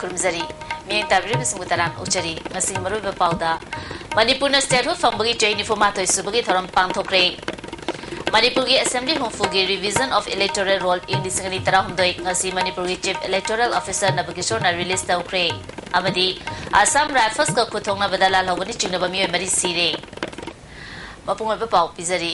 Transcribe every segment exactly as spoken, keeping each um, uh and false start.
ꯈꯨꯔꯨꯝꯖꯔꯤ꯫ ꯃꯤꯠꯌꯦꯡ ꯇꯥꯕꯤꯔꯤꯕꯁꯤꯡꯕꯨ ꯇꯔꯥꯝꯅ ꯑꯣꯛꯆꯔꯤ꯫ ꯉꯁꯤꯒꯤ ꯃꯔꯨꯑꯣꯏꯕ ꯄꯥꯎꯗ, ꯃꯅꯤꯄꯨꯔꯅ statehood ꯐꯪꯕꯒꯤ ꯆꯍꯤ ꯅꯤꯐꯨ ꯃꯥꯊꯣꯏ ꯁꯨꯕꯒꯤ ꯊꯧꯔꯝ ꯄꯥꯡꯊꯣꯛꯈ꯭ꯔꯦ꯫ ꯃꯅꯤꯄꯨꯔꯒꯤ assembly ꯍꯨꯝꯐꯨꯒꯤ Revision of Electoral Roll ꯏꯪ ꯂꯤꯁꯤꯡ ꯑꯅꯤ ꯇꯔꯥꯍꯨꯝꯗꯣꯏ ꯉꯁꯤ ꯃꯅꯤꯄꯨꯔꯒꯤ Chief Electoral Officer ꯅꯕꯀꯤꯁꯣꯔꯅ release ꯇꯧꯈ꯭ꯔꯦ꯫ ꯑꯃꯗꯤ Assam Rifles ꯀ ꯈꯨꯠ ꯊꯣꯛꯅꯕꯗ ꯂꯥꯜꯍꯧꯕꯅ ꯆꯤꯡꯅꯕ ꯃꯤꯑꯣꯏ ꯃꯔꯤ ꯁꯤꯔꯦ꯫ ꯃꯄꯨꯡ ꯑꯣꯏꯕ ꯄꯥꯎ ꯄꯤꯖꯔꯤ꯫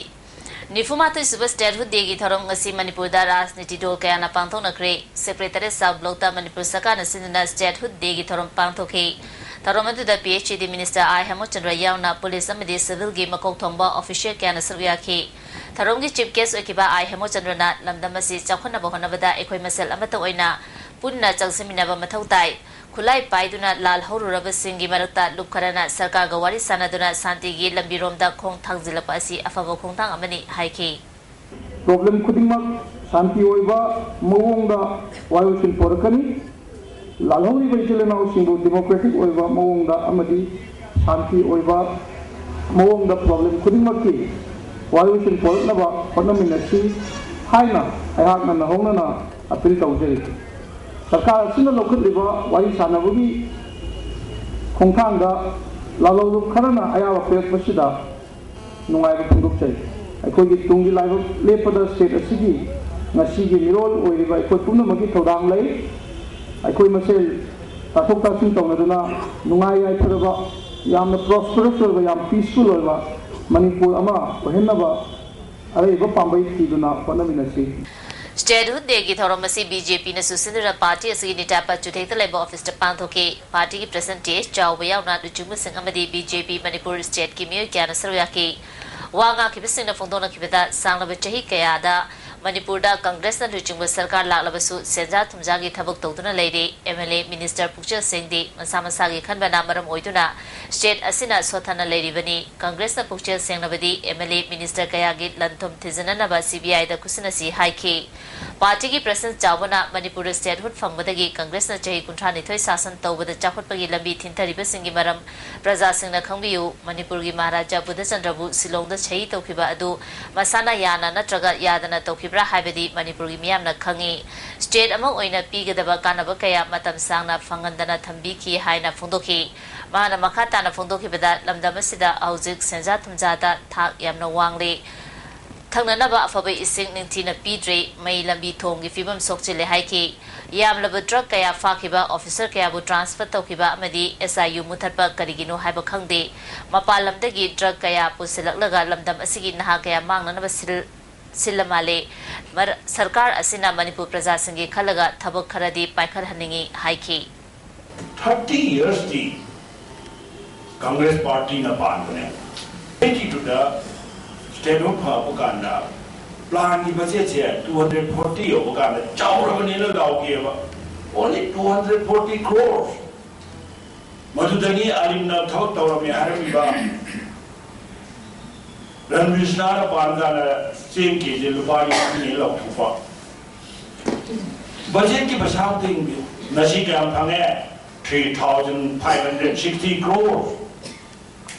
ꯅꯤꯐꯨ ꯃꯥꯊꯣꯏ ꯁꯨꯕ statehood day ꯒꯤ ꯊꯧꯔꯝ ꯉꯁꯤ ꯃꯅꯤꯄꯨꯔꯗ ꯔꯥꯖꯅꯤꯇꯤ ꯗꯣꯜ ꯀꯌꯥꯅ ꯄꯥꯡꯊꯣꯛꯅꯈ꯭ꯔꯦ꯫ Secretariat South Block ꯇ ꯃꯅꯤꯄꯨꯔ ꯁꯔꯀꯥꯔꯅ ꯁꯤꯟꯗꯨꯅ statehood day ꯒꯤ ꯊꯧꯔꯝ ꯄꯥꯡꯊꯣꯛꯈꯤ꯫ ꯊꯧꯔꯝ ꯑꯗꯨꯗ P H E D minister I ꯍꯦꯃꯆꯟꯗ꯭ꯔ ꯌꯥꯎꯅ police ꯑꯃꯗꯤ civil ꯒꯤ ꯃꯀꯣꯛ ꯊꯣꯡꯕ official ꯀꯌꯥꯅ ꯁꯔꯨꯛ ꯌꯥꯈꯤ꯫ ꯊꯧꯔꯝꯒꯤ chief guest ꯑꯣꯏꯈꯤꯕ I ꯍꯦꯃꯆꯟꯗ꯭ꯔꯅ ꯂꯝꯗꯝ ꯑꯁꯤ ꯆꯥꯎꯈꯠꯅꯕ ꯍꯣꯠꯅꯕꯗ ꯑꯩꯈꯣꯏ ꯃꯁꯦꯜ ꯑꯃꯠꯇ ꯑꯣꯏꯅ ꯄꯨꯟꯅ ꯆꯪꯁꯤꯟꯃꯤꯟꯅꯕ ꯃꯊꯧ ꯇꯥꯏ꯫ ꯈꯨꯠꯂꯥꯏ ꯄꯥꯏꯗꯨꯅ ꯂꯥꯜꯍꯧꯔꯨꯔꯕꯁꯤꯡꯒꯤ ꯃꯔꯛꯇ ꯂꯨꯞ ꯈꯔꯅ ꯁꯔꯀꯥꯔꯒ ꯋꯥꯔꯤ ꯁꯥꯟꯅꯗꯨꯅ ꯁꯥꯟꯇꯤꯒꯤ ꯂꯝꯕꯤꯔꯣꯝꯗ ꯈꯣꯡ ꯊꯥꯡꯖꯤꯜꯂꯛꯄ ꯑꯁꯤ ꯑꯐꯕ ꯈꯣꯡꯊꯥꯡ ꯑꯃꯅꯤ ꯍꯥꯏꯈꯤ꯫ Problem ꯈꯨꯗꯤꯡꯃꯛ ꯁꯥꯟꯇꯤ ꯑꯣꯏꯕ ꯃꯑꯣꯡꯗ ꯋꯥꯌꯦꯜꯁꯤꯟ ꯄꯣꯔꯛꯀꯅꯤ꯫ ꯂꯥꯜꯍꯧꯔꯤꯕ ꯏꯆꯤꯜ ꯏꯅꯥꯎꯁꯤꯡꯕꯨ democratic ꯑꯣꯏꯕ ꯃꯑꯣꯡꯗ ꯑꯃꯗꯤ ꯁꯥꯟꯇꯤ ꯑꯣꯏꯕ ꯃꯑꯣꯡꯗ problem ꯈꯨꯗꯤꯡꯃꯛꯀꯤ ꯋꯥꯌꯦꯜꯁꯤꯟ ꯄꯣꯔꯛꯅꯕ ꯍꯣꯠꯅꯃꯤꯟꯅꯁꯤ ꯍꯥꯏꯅ ꯑꯩꯍꯥꯛꯅ ꯅꯧꯍꯧꯅꯅ appeal ꯇꯧꯖꯔꯤ꯫ ꯁꯔꯀꯥꯔ ꯑꯁꯤꯅ ꯂꯧꯈꯠꯂꯤꯕ ꯋꯥꯔꯤ ꯁꯥꯟꯅꯕꯒꯤ ꯈꯣꯡꯊꯥꯡꯗ ꯂꯥꯜꯍꯧꯂꯨꯞ ꯈꯔꯅ ꯑꯌꯥꯕ ꯄꯤꯔꯛꯄꯁꯤꯗ ꯅꯨꯡꯉꯥꯏꯕ ꯐꯣꯡꯗꯣꯛꯆꯔꯤ꯫ ꯑꯩꯈꯣꯏꯒꯤ ꯇꯨꯡꯒꯤ ꯂꯥꯏꯕꯛ ꯂꯦꯞꯄꯗ state ꯑꯁꯤꯒꯤ ꯉꯁꯤꯒꯤ ꯃꯤꯔꯣꯜ ꯑꯣꯏꯔꯤꯕ ꯑꯩꯈꯣꯏ ꯄꯨꯝꯅꯃꯛꯀꯤ ꯊꯧꯗꯥꯡ ꯂꯩ꯫ ꯑꯩꯈꯣꯏ ꯃꯁꯦꯜ ꯇꯥꯊꯣꯛ ꯇꯥꯁꯤꯟ ꯇꯧꯅꯗꯨꯅ ꯅꯨꯡꯉꯥꯏ ꯌꯥꯏꯐꯔꯕ, ꯌꯥꯝꯅ prosperous ꯑꯣꯏꯕ, ꯌꯥꯝ peaceful ꯑꯣꯏꯕ ꯃꯅꯤꯄꯨꯔ ꯑꯃ ꯑꯣꯏꯍꯟꯅꯕ ꯑꯔꯩꯕ ꯄꯥꯝꯕꯩ ꯊꯤꯗꯨꯅ ꯍꯣꯠꯅꯃꯤꯟꯅꯁꯤ꯫ Statehood day ꯒꯤ ꯊꯧꯔꯝ ꯑꯁꯤ B J P ꯅꯁꯨ ꯁꯤꯟꯗꯨꯅ party ꯑꯁꯤꯒꯤ ꯅꯤꯇꯥꯄꯥ ꯆꯨꯊꯦꯛꯇ ꯂꯩꯕ office ꯇ ꯄꯥꯡꯊꯣꯛꯈꯤ꯫ Party ꯒꯤ president T H ꯆꯥꯎꯕ ꯌꯥꯎꯅ ꯂꯨꯆꯤꯡꯕꯁꯤꯡ ꯑꯃꯗꯤ B J P Manipur state ꯀꯤ ꯃꯤꯑꯣꯏ ꯀꯌꯥꯅ ꯁꯔꯨꯛ ꯌꯥꯈꯤ꯫ ꯋꯥ ꯉꯥꯡꯈꯤꯕꯁꯤꯡꯅ ꯐꯣꯡꯗꯣꯛꯅꯈꯤꯕꯗ, ꯁꯥꯡꯂꯕ ꯆꯍꯤ ꯀꯌꯥꯗ ꯃꯅꯤꯄꯨꯔꯗ Congress ꯅ ꯂꯨꯆꯤꯡꯕ ꯁꯔꯀꯥꯔ ꯂꯥꯛꯂꯕꯁꯨ ꯁꯦꯟꯖꯥ ꯊꯨꯝꯖꯥꯒꯤ ꯊꯕꯛ ꯇꯧꯗꯨꯅ ꯂꯩꯔꯤ꯫ M L A, minister ꯄꯨꯛꯆꯦꯜ ꯁꯦꯡꯗꯦ, ꯃꯁꯥ ꯃꯁꯥꯒꯤ ꯈꯟꯕꯅ ꯃꯔꯝ ꯑꯣꯏꯗꯨꯅ state ꯑꯁꯤꯅ ꯁꯣꯠꯊꯅ ꯂꯩꯔꯤꯕꯅꯤ꯫ Congress ꯅ ꯄꯨꯛꯆꯦꯜ ꯁꯦꯡꯂꯕꯗꯤ M L A, minister ꯀꯌꯥꯒꯤ ꯂꯟ ꯊꯨꯝ ꯊꯤꯖꯤꯟꯅꯅꯕ C B I ꯗ ꯈꯨꯠꯁꯤꯟꯅꯁꯤ ꯍꯥꯏꯈꯤ꯫ ꯄꯥꯔꯇꯤꯒꯤ ꯄ꯭ꯔꯦꯁꯤꯗꯦꯟꯠ ꯆꯥꯎꯕꯅ ꯃꯅꯤꯄꯨꯔꯗ ꯁ꯭ꯇꯦꯠꯍꯨꯗ ꯐꯪꯕꯗꯒꯤ ꯀꯪꯒ꯭ꯔꯦꯁꯅ ꯆꯍꯤ ꯀꯨꯟꯊ꯭ꯔꯥꯅꯤꯊꯣꯏ ꯁꯥꯁꯟ ꯇꯧꯕꯗ ꯆꯥꯎꯈꯠꯄꯒꯤ ꯂꯝꯕꯤ ꯊꯤꯟꯊꯔꯤꯕꯁꯤꯡꯒꯤ ꯃꯔꯝ ꯄ꯭ꯔꯖꯥꯁꯤꯡꯅ ꯈꯪꯕꯤꯌꯨ꯫ ꯃꯅꯤꯄꯨꯔꯒꯤ ꯃꯍꯥꯔꯥꯖꯥ ꯕꯨꯙꯆꯟꯗ꯭ꯔꯕꯨ ꯁꯤꯂꯣꯡꯗ ꯁꯍꯤ ꯇꯧꯈꯤꯕ ꯑꯗꯨ ꯃꯁꯥꯅ ꯌꯥꯅ ꯅꯠꯇ꯭ꯔꯒ ꯌꯥꯗꯅ ꯇꯧꯈꯤꯕ꯭ꯔꯥ ꯍꯥꯏꯕꯗꯤ ꯃꯅꯤꯄꯨꯔꯒꯤ ꯃꯤꯌꯥꯝꯅ ꯈꯪꯏ꯫ ꯁ꯭ꯇꯦꯠ ꯑꯃ ꯑꯣꯏꯅ ꯄꯤꯒꯗꯕ ꯀꯥꯟꯅꯕ ꯀꯌꯥ ꯃꯇꯝ ꯁꯥꯡꯅ ꯐꯪꯍꯟꯗꯅ ꯊꯝꯕꯤꯈꯤ ꯍꯥꯏꯅ ꯐꯣꯡꯗꯣꯛꯈꯤ꯫ ꯃꯍꯥꯛꯅ ꯃꯈꯥ ꯇꯥꯅ ꯐꯣꯡꯗꯣꯛꯈꯤꯕꯗ, ꯂꯝꯗꯝ ꯑꯁꯤꯗ ꯍꯧꯖꯤꯛ ꯁꯦꯟꯖꯥ ꯊꯨꯝꯖꯥꯗ ꯊꯥꯛ ꯌꯥꯝꯅ ꯋꯥꯡꯂꯤ꯫ ꯊꯛꯅꯅꯕ ꯑꯐꯕ ꯏꯁꯤꯡ ꯅꯤꯡꯊꯤꯅ ꯄꯤꯗ꯭ꯔꯤ, ꯃꯩ ꯂꯝꯕꯤ ꯊꯣꯡꯒꯤ ꯐꯤꯕꯝ ꯁꯣꯛꯆꯤꯜꯂꯦ ꯍꯥꯏꯈꯤ꯫ ꯌꯥꯝꯂꯕ ꯗ꯭ꯔꯒ ꯀꯌꯥ ꯐꯥꯈꯤꯕ, ꯑꯣꯐꯤꯁꯔ ꯀꯌꯥꯕꯨ ꯇ꯭ꯔꯥꯟꯁꯐꯔ ꯇꯧꯈꯤꯕ ꯑꯃꯗꯤ ꯑꯦꯁ ꯑꯥꯏ ꯌꯨ ꯃꯨꯊꯠꯄ ꯀꯔꯤꯒꯤꯅꯣ ꯍꯥꯏꯕ ꯈꯪꯗꯦ꯫ ꯃꯄꯥꯟ ꯂꯝꯗꯒꯤ ꯗ꯭ꯔꯒ ꯀꯌꯥ ꯄꯨꯁꯤꯜꯂꯛꯂꯒ ꯂꯝꯗꯝ ꯑꯁꯤꯒꯤ ꯅꯍꯥ ꯀꯌꯥ ꯃꯥꯡꯅꯅꯕ ꯁꯤꯜ-, ꯁꯤꯜꯂ ꯃꯥꯜꯂꯦ꯫ ꯃꯔ-, ꯁꯔꯀꯥꯔ ꯑꯁꯤꯅ ꯃꯅꯤꯄꯨꯔ ꯄ꯭ꯔꯖꯥꯁꯤꯡꯒꯤ ꯈꯜꯂꯒ ꯊꯕꯛ ꯈꯔꯗꯤ ꯄꯥꯏꯈꯠꯍꯟꯅꯤꯡꯏ ꯍꯥꯏꯈꯤ꯫ Thirty yearsꯇꯤ ꯀꯪꯒ꯭ꯔꯦꯁ ꯄꯥꯔꯇꯤꯅ ꯄꯥꯟꯕꯅꯦ꯫ Eighty twoꯗ ꯁ꯭ꯇꯦꯠꯍꯨꯗ ꯐꯪꯉꯛꯄ ꯀꯥꯟꯗ ꯄ꯭ꯂꯥꯟꯒꯤ ꯕꯖꯦꯠꯁꯦ two hundred forty ꯌꯧꯕ ꯀꯥꯟꯗ ꯆꯥꯎꯔꯕꯅꯦꯅ ꯂꯥꯎꯈꯤꯑꯕ꯫ Only two hundred forty crores꯫ ꯃꯗꯨꯗꯒꯤ ꯑꯔꯤꯝꯅ ꯊꯕꯛ ꯇꯧꯔꯝꯃꯦ ꯍꯥꯏꯔꯝꯃꯤꯕ ꯔꯟꯕꯤꯔ ꯁꯤꯅꯥꯅ ꯄꯥꯟ ꯀꯥꯟꯗ ꯆꯦꯡ ꯀꯦꯖꯤ ꯂꯨꯄꯥ ꯌꯥꯡꯈꯩꯅꯦ ꯂꯥꯎꯊꯣꯛꯄ꯫ ꯕꯖꯦꯠꯀꯤ ꯄꯩꯁꯥ ꯑꯝꯇ ꯌꯦꯡꯕꯤꯌꯨ꯫ ꯉꯁꯤ ꯀꯌꯥꯝ ꯐꯪꯉꯦ? Three thousand five hundred sixty crore꯫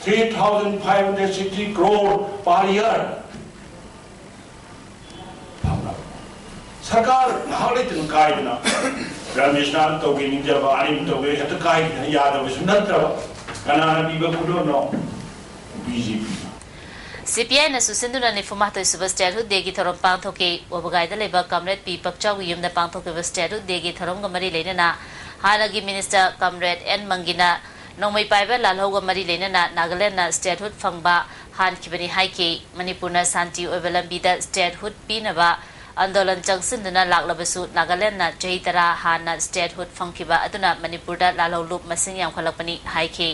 Three thousand five hundred sixty crore per year꯫ ꯐꯪꯉꯕ꯫ ꯁꯔꯀꯥꯔ ꯉꯥꯏꯍꯥꯛ ꯂꯩꯇꯅ ꯀꯥꯏꯗꯅ ꯔꯟꯕꯤꯔ ꯁꯤꯅꯥꯅ ꯇꯧꯒꯦ ꯅꯤꯡꯖꯕ, ꯑꯔꯤꯝ ꯇꯧꯒꯦ ꯍꯦꯛꯇ ꯀꯥꯏꯗꯅ ꯌꯥꯗꯕꯁꯨ ꯅꯠꯇ꯭ꯔꯕ꯫ ꯀꯅꯥꯅ ꯄꯤꯕ ꯈꯨꯗꯣꯜꯅꯣ? ꯕꯤ ꯖꯦ ꯄꯤ꯫ ꯁꯤ ꯄꯤ ꯑꯥꯏꯅ ꯁꯨꯁꯤꯟꯗꯨꯅ ꯅꯤꯐꯨ ꯃꯥꯊꯣꯏ ꯁꯨꯕ ꯁ꯭ꯇꯦꯠꯍꯨꯗ ꯗꯦꯒꯤ ꯊꯧꯔꯝ ꯄꯥꯡꯊꯣꯛꯈꯤ꯫ ꯋꯥꯕꯒꯥꯏꯗ ꯂꯩꯕ ꯀꯝꯔꯦꯗ ꯄꯤ ꯄꯛꯆꯥꯎꯒꯤ ꯌꯨꯝꯗ ꯄꯥꯡꯊꯣꯛꯈꯤꯕ ꯁ꯭ꯇꯦꯠꯍꯨꯗ ꯗꯦꯒꯤ ꯊꯧꯔꯝꯒ ꯃꯔꯤ ꯂꯩꯅꯅ ꯍꯥꯟꯅꯒꯤ ꯃꯤꯅꯤꯁꯇꯔ ꯀꯝꯔꯦꯗ ꯑꯦꯟ ꯃꯪꯒꯤꯅ ꯅꯣꯡꯃꯩ ꯄꯥꯏꯕ ꯂꯥꯜꯍꯧꯒ ꯃꯔꯤ ꯂꯩꯅꯅ ꯅꯥꯒꯥꯂꯦꯟꯗꯅ ꯁ꯭ꯇꯦꯠꯍꯨꯗ ꯐꯪꯕ ꯍꯥꯟꯈꯤꯕꯅꯤ ꯍꯥꯏꯈꯤ꯫ ꯃꯅꯤꯄꯨꯔꯅ ꯁꯥꯟꯇꯤ ꯑꯣꯏꯕ ꯂꯝꯕꯤꯗ ꯁ꯭ꯇꯦꯠꯍꯨꯗ ꯄꯤꯅꯕ ꯑꯟꯗꯣꯂꯟ ꯆꯪꯁꯤꯟꯗꯨꯅ ꯂꯥꯛꯂꯕꯁꯨ ꯅꯥꯒꯥꯂꯦꯟꯗꯅ ꯆꯍꯤ ꯇꯔꯥ ꯍꯥꯟꯅ ꯁ꯭ꯇꯦꯠꯍꯨꯗ ꯐꯪꯈꯤꯕ ꯑꯗꯨꯅ ꯃꯅꯤꯄꯨꯔꯗ ꯂꯥꯜꯍꯧꯂꯨꯞ ꯃꯁꯤꯡ ꯌꯥꯝꯈꯠꯂꯛꯄꯅꯤ ꯍꯥꯏꯈꯤ꯫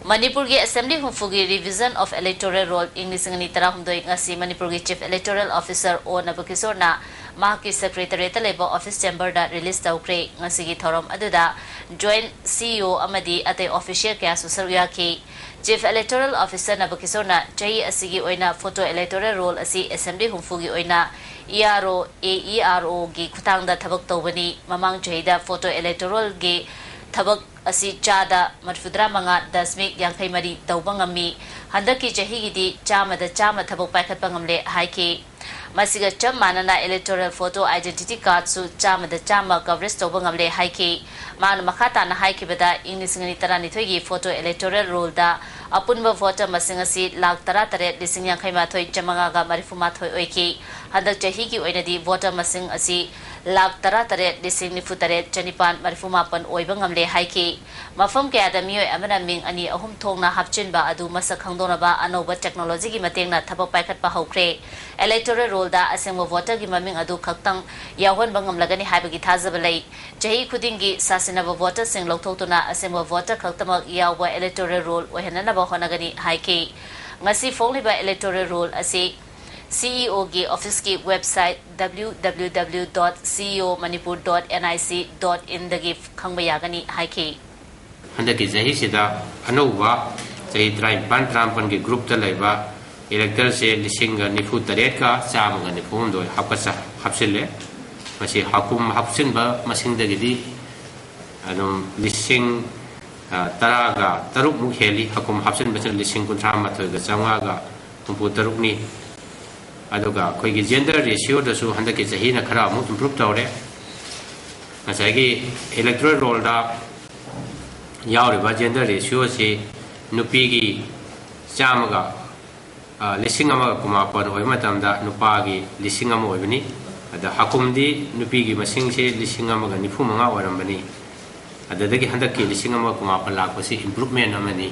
ꯃꯅꯤꯄꯨꯔꯒꯤ assembly ꯍꯨꯝꯐꯨꯒꯤ Revision of Electoral Roll ꯏꯪ ꯂꯤꯁꯤꯡ ꯑꯅꯤ ꯇꯔꯥꯍꯨꯝꯗꯣꯏ ꯉꯁꯤ ꯃꯅꯤꯄꯨꯔꯒꯤ Chief Electoral Officer ꯑꯣ ꯅꯕꯀꯤꯁꯣꯔꯅ ꯃꯍꯥꯛꯀꯤ Secretariatꯇ ꯂꯩꯕ office chamberꯗ release ꯇꯧꯈ꯭ꯔꯦ꯫ ꯉꯁꯤꯒꯤ ꯊꯧꯔꯝ ꯑꯗꯨꯗ Joint C E O ꯑꯃꯗꯤ ꯑꯇꯩ official ꯀꯌꯥꯁꯨ ꯁꯔꯨꯛ ꯌꯥꯈꯤ꯫ Chief Electoral Officer ꯅꯕꯀꯤꯁꯣꯔꯅ ꯆꯍꯤ ꯑꯁꯤꯒꯤ ꯑꯣꯏꯅ photo electoral roll ꯑꯁꯤ ꯑꯦꯁꯦꯝꯕ꯭ꯂꯤ ꯍꯨꯝꯐꯨꯒꯤ ꯑꯣꯏꯅ E R O, A E R O ꯒꯤ ꯈꯨꯠꯊꯥꯡꯗ ꯊꯕꯛ ꯇꯧꯕꯅꯤ꯫ ꯃꯃꯥꯡ ꯆꯍꯤꯗ photo electoralꯒꯤ ꯊꯕꯛ ꯑꯁꯤ ꯆꯥꯗ ꯃꯔꯤꯐꯨꯇꯔꯥ ꯃꯉꯥ ꯗꯁꯃꯤꯛ ꯌꯥꯡꯈꯩ ꯃꯔꯤ ꯇꯧꯕ ꯉꯝꯃꯤ꯫ ꯍꯟꯗꯛꯀꯤ ꯆꯍꯤꯒꯤꯗꯤ ꯆꯥꯝꯃꯗ ꯆꯥꯝꯃ ꯊꯕꯛ ꯄꯥꯏꯈꯠꯄ ꯉꯝꯂꯦ ꯍꯥꯏꯈꯤ꯫ ꯃꯁꯤꯒ ꯆꯞ ꯃꯥꯟꯅꯅ electoral photo identity cardꯁꯨ ꯆꯥꯝꯃꯗ ꯆꯥꯝꯃ coverage ꯇꯧꯕ ꯉꯝꯂꯦ ꯍꯥꯏꯈꯤ꯫ ꯃꯥꯅ ꯃꯈꯥ ꯇꯥꯅ ꯍꯥꯏꯈꯤꯕꯗ, ꯏꯪ ꯂꯤꯁꯤꯡ ꯑꯅꯤ ꯇꯔꯥꯅꯤꯊꯣꯏꯒꯤ photo electoral rollꯗ ꯑꯄꯨꯟꯕ voter ꯃꯁꯤꯡ ꯑꯁꯤ ꯂꯥꯈ ꯇꯔꯥ ꯇꯔꯦꯠ ꯂꯤꯁꯤꯡ ꯌꯥꯡꯈꯩ ꯃꯥꯊꯣꯏ ꯆꯥꯃꯉꯥꯒ ꯃꯔꯤꯐꯨ ꯃꯥꯊꯣꯏ ꯑꯣꯏꯈꯤ꯫ ꯍꯟꯗꯛ ꯆꯍꯤꯒꯤ ꯑꯣꯏꯅꯗꯤ voter ꯃꯁꯤꯡ ꯑꯁꯤ ꯂꯥꯈ ꯇꯔꯥ ꯇꯔꯦꯠ ꯂꯤꯁꯤꯡ ꯅꯤꯐꯨ ꯇꯔꯦꯠ ꯆꯅꯤꯄꯥꯟ ꯃꯔꯤꯐꯨ ꯃꯥꯄꯟ ꯑꯣꯏꯕ ꯉꯝꯂꯦ ꯍꯥꯏꯈꯤ꯫ ꯃꯐꯝ ꯀꯌꯥꯗ ꯃꯤꯑꯣꯏ ꯑꯃꯅ ꯃꯤꯡ ꯑꯅꯤ ꯑꯍꯨꯝ ꯊꯣꯛꯅ ꯍꯥꯞꯆꯤꯟꯕ ꯑꯗꯨ ꯃꯁꯛ ꯈꯪꯗꯣꯛꯅꯕ ꯑꯅꯧꯕ technologyꯒꯤ ꯃꯇꯦꯡꯅ ꯊꯕꯛ ꯄꯥꯏꯈꯠꯄ ꯍꯧꯈ꯭ꯔꯦ꯫ Electoral rollꯗ ꯑꯁꯦꯡꯕ voterꯒꯤ ꯃꯃꯤꯡ ꯑꯗꯨ ꯈꯛꯇꯪ ꯌꯥꯎꯍꯟꯕ ꯉꯝꯂꯒꯅꯤ ꯍꯥꯏꯕꯒꯤ ꯊꯥꯖꯕ ꯂꯩ꯫ ꯆꯍꯤ ꯈꯨꯗꯤꯡꯒꯤ ꯁꯥꯁꯤꯟꯅꯕ voterꯁꯤꯡ ꯂꯧꯊꯣꯛꯇꯨꯅ ꯑꯁꯦꯡꯕ voter ꯈꯛꯇꯃꯛ ꯌꯥꯎꯕ electoral roll ꯑꯣꯏꯍꯟꯅꯅꯕ ꯍꯣꯠꯅꯒꯅꯤ ꯍꯥꯏꯈꯤ꯫ ꯉꯁꯤ ꯐꯣꯡꯂꯤꯕ electoral roll ꯑꯁꯤ CEOꯒꯤ officeꯀꯤ website W W W dot C E O Manipur dot N I C dot inꯗꯒꯤ ꯈꯪꯕ ꯌꯥꯒꯅꯤ ꯍꯥꯏꯈꯤ꯫ ꯍꯟꯗꯛꯀꯤ ꯆꯍꯤꯁꯤꯗ ꯑꯅꯧꯕ ꯆꯍꯤ ꯇꯔꯥꯅꯤꯄꯥꯟ ꯇꯔꯥꯃꯥꯄꯟꯒꯤ groupꯇ ꯂꯩꯕ electorꯁꯦ ꯂꯤꯁꯤꯡꯒ ꯅꯤꯐꯨ ꯇꯔꯦꯠꯀ ꯆꯥꯝꯃꯒ ꯅꯤꯐꯨ ꯍꯨꯝꯗꯣꯏ ꯍꯥꯞꯀꯠꯆ ꯍꯥꯞꯆꯤꯜꯂꯦ꯫ ꯃꯁꯤ ꯍꯥꯀꯨꯝ ꯍꯥꯞꯆꯤꯟꯕ ꯃꯁꯤꯡꯗꯒꯤꯗꯤ ꯑꯗꯨꯝ ꯂꯤꯁꯤꯡ ꯇꯔꯥꯒ ꯇꯔꯨꯛꯃꯨꯛ ꯍꯦꯜꯂꯤ꯫ ꯍꯥꯀꯨꯝ ꯍꯥꯞꯆꯤꯟꯕꯁꯤꯅ ꯂꯤꯁꯤꯡ ꯀꯨꯟꯊ꯭ꯔꯥ ꯃꯥꯊꯣꯏꯒ ꯆꯥꯝꯃꯉꯥꯒ ꯍꯨꯝꯐꯨ ꯇꯔꯨꯛꯅꯤ꯫ ꯑꯗꯨꯒ ꯑꯩꯈꯣꯏꯒꯤ gender ratioꯗꯁꯨ ꯍꯟꯗꯛꯀꯤ ꯆꯍꯤꯅ ꯈꯔ ꯑꯃꯨꯛ improve ꯇꯧꯔꯦ꯫ ꯉꯁꯥꯏꯒꯤ electoral rollꯗ ꯌꯥꯎꯔꯤꯕ gender ratioꯁꯤ ꯅꯨꯄꯤꯒꯤ ꯆꯥꯝꯃꯒ ꯂꯤꯁꯤꯡ ꯑꯃꯒ ꯀꯨꯟꯃꯥꯄꯟ ꯑꯣꯏꯕ ꯃꯇꯝꯗ ꯅꯨꯄꯥꯒꯤ ꯂꯤꯁꯤꯡ ꯑꯃ ꯑꯣꯏꯕꯅꯤ꯫ ꯑꯗ ꯍꯥꯀꯨꯝꯗꯤ ꯅꯨꯄꯤꯒꯤ ꯃꯁꯤꯡꯁꯤ ꯂꯤꯁꯤꯡ ꯑꯃꯒ ꯅꯤꯐꯨ ꯃꯉꯥ ꯑꯣꯏꯔꯝꯕꯅꯤ꯫ ꯑꯗꯨꯗꯒꯤ ꯍꯟꯗꯛꯀꯤ ꯂꯤꯁꯤꯡ ꯑꯃꯒ ꯀꯨꯟꯃꯥꯄꯟ ꯂꯥꯛꯄꯁꯤ improvement ꯑꯃꯅꯤ꯫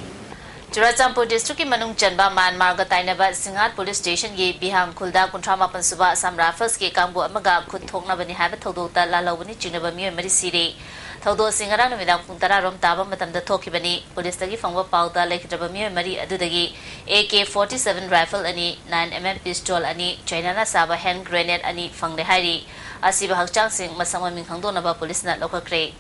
ꯆꯨꯔꯥꯆꯥꯟꯄꯨꯔ districtꯀꯤ ꯃꯅꯨꯡ ꯆꯟꯕ ꯃ꯭ꯌꯥꯟꯃꯥꯔꯒ ꯇꯥꯏꯅꯕ ꯁꯤꯡꯍꯥꯠ police stationꯒꯤ ꯕꯤꯍꯥꯡ ꯈꯨꯜꯗ ꯀꯨꯟꯊ꯭ꯔꯥ ꯃꯥꯄꯟ ꯁꯨꯕ Assam Riflesꯀꯤ ꯀꯥꯡꯕꯨ ꯑꯃꯒ ꯈꯨꯠ ꯊꯣꯛꯅꯕꯅꯤ ꯍꯥꯏꯕ ꯊꯧꯗꯣꯛꯇ ꯂꯥꯜꯍꯧꯕꯅꯤ ꯆꯤꯡꯅꯕ ꯃꯤꯑꯣꯏ ꯃꯔꯤ ꯁꯤꯔꯦ꯫ ꯊꯧꯗꯣꯛ ꯑꯁꯤ ꯉꯔꯥꯡ ꯅꯨꯃꯤꯗꯥꯡ ꯄꯨꯡ ꯇꯔꯥ ꯔꯣꯝ ꯇꯥꯕ ꯃꯇꯝꯗ ꯊꯣꯛꯈꯤꯕꯅꯤ꯫ Policeꯇꯒꯤ ꯐꯪꯕ ꯄꯥꯎꯗ ꯂꯩꯈꯤꯗ꯭ꯔꯕ ꯃꯤꯑꯣꯏ ꯃꯔꯤ ꯑꯗꯨꯗꯒꯤ A K forty seven rifle ꯑꯅꯤ, nine M M pistol ꯑꯅꯤ, Chinaꯅ ꯁꯥꯕ hand grenade ꯑꯅꯤ ꯐꯪꯂꯦ ꯍꯥꯏꯔꯤ꯫ ꯑꯁꯤꯕ ꯍꯛꯆꯥꯡꯁꯤꯡ ꯃꯁꯛ ꯃꯃꯤꯡ ꯈꯪꯗꯣꯛꯅꯕ policeꯅ ꯂꯧꯈꯠꯈ꯭ꯔꯦ꯫